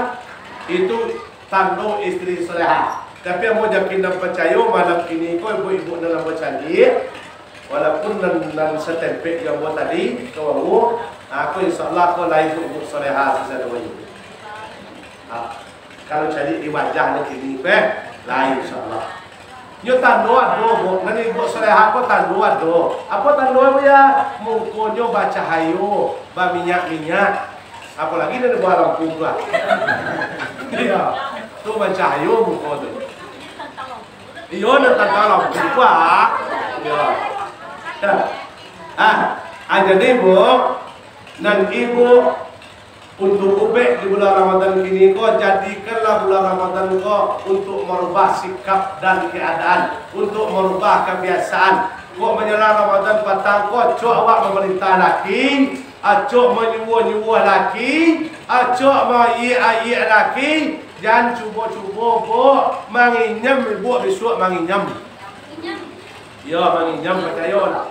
itu tando istri soleha. Tapi ambo yakin dan percayo malam kini ko ibu-ibu nan ambo caliak, walaupun nan, nan satempek jo ambo tadi, ko ambo, ah, ko insya Allah ko lai ibu-ibu soleha sisa dua ibu. Ah, kalau caliak di wajah nan kini ko, eh, lai insya Allah. Nyo tando ado, Bu. Nan ibu soleha ko tando ado. Apo tando, Bu, ya? Mukonyo bacahayo, baminyak-minyak. Apolagi nan di bawah lampu tu, ah. Iyo. Tu mancahayo muko tu. Iyo, nan tantang lampu tu, ah. Iyo. Nah. Ah, ah, jadi, Bu, nan ibu untuk ubek di bulan Ramadan kini ko, jadikanlah bulan Ramadan ko untuk merubah sikap dan keadaan, untuk merubah kebiasaan. Kok manjalang Ramadan patang ko, acok awak mamarintah laki, acok manyuruah-nyuruah laki, acok maayik-ayik laki, jan cubo-cubo, Bu, manginyam, Bu, bisuak manginyam. Yo, manginyam, pacayolah.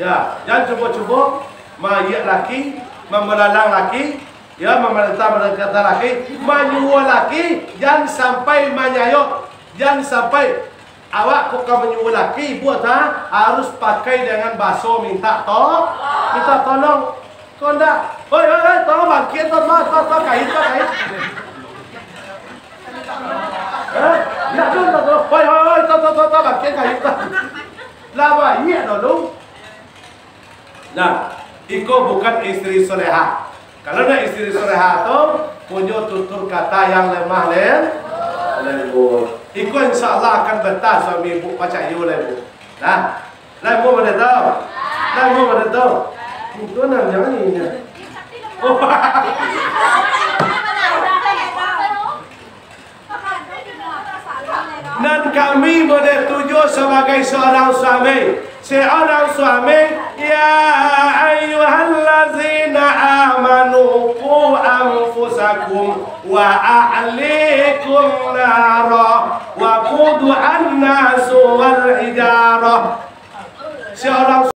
Ya, jan cubo-cubo maayik laki, mambalalang laki, ya, mamarintah-marintah laki, manyuruah laki, jan sampai manyayok, jan sampai awak ko ka manyuruah laki, buat ha, harus pakai dengan baso minta to-, minta tolong. Ko ndak, "Oi, oi, oi, tolong bangkit, to, to, to, to, kain, to, kain." Hah? Ndak, to, to, to. "Oi, oi, oi, to, to, to, to, bangkit, kain, to." Lah baiak dulu. Nah, iko bukan istri soleha. Kalau nak istri soleha tu, punyo tutur kata yang lemah lem-, lembut. Iko insya Allah akan betah suami ibu, pacayo lah ibu. Nah, lembut mana tu? Lembut mana tu? Itu nang jangan ini. Oh. Nan kami model tujuh sebagai seorang suami. Seorang suami, ya ayyuhallazina amanu qu anfusakum wa ahlikum nara wa quduhan nasu wal hijarah. Seorang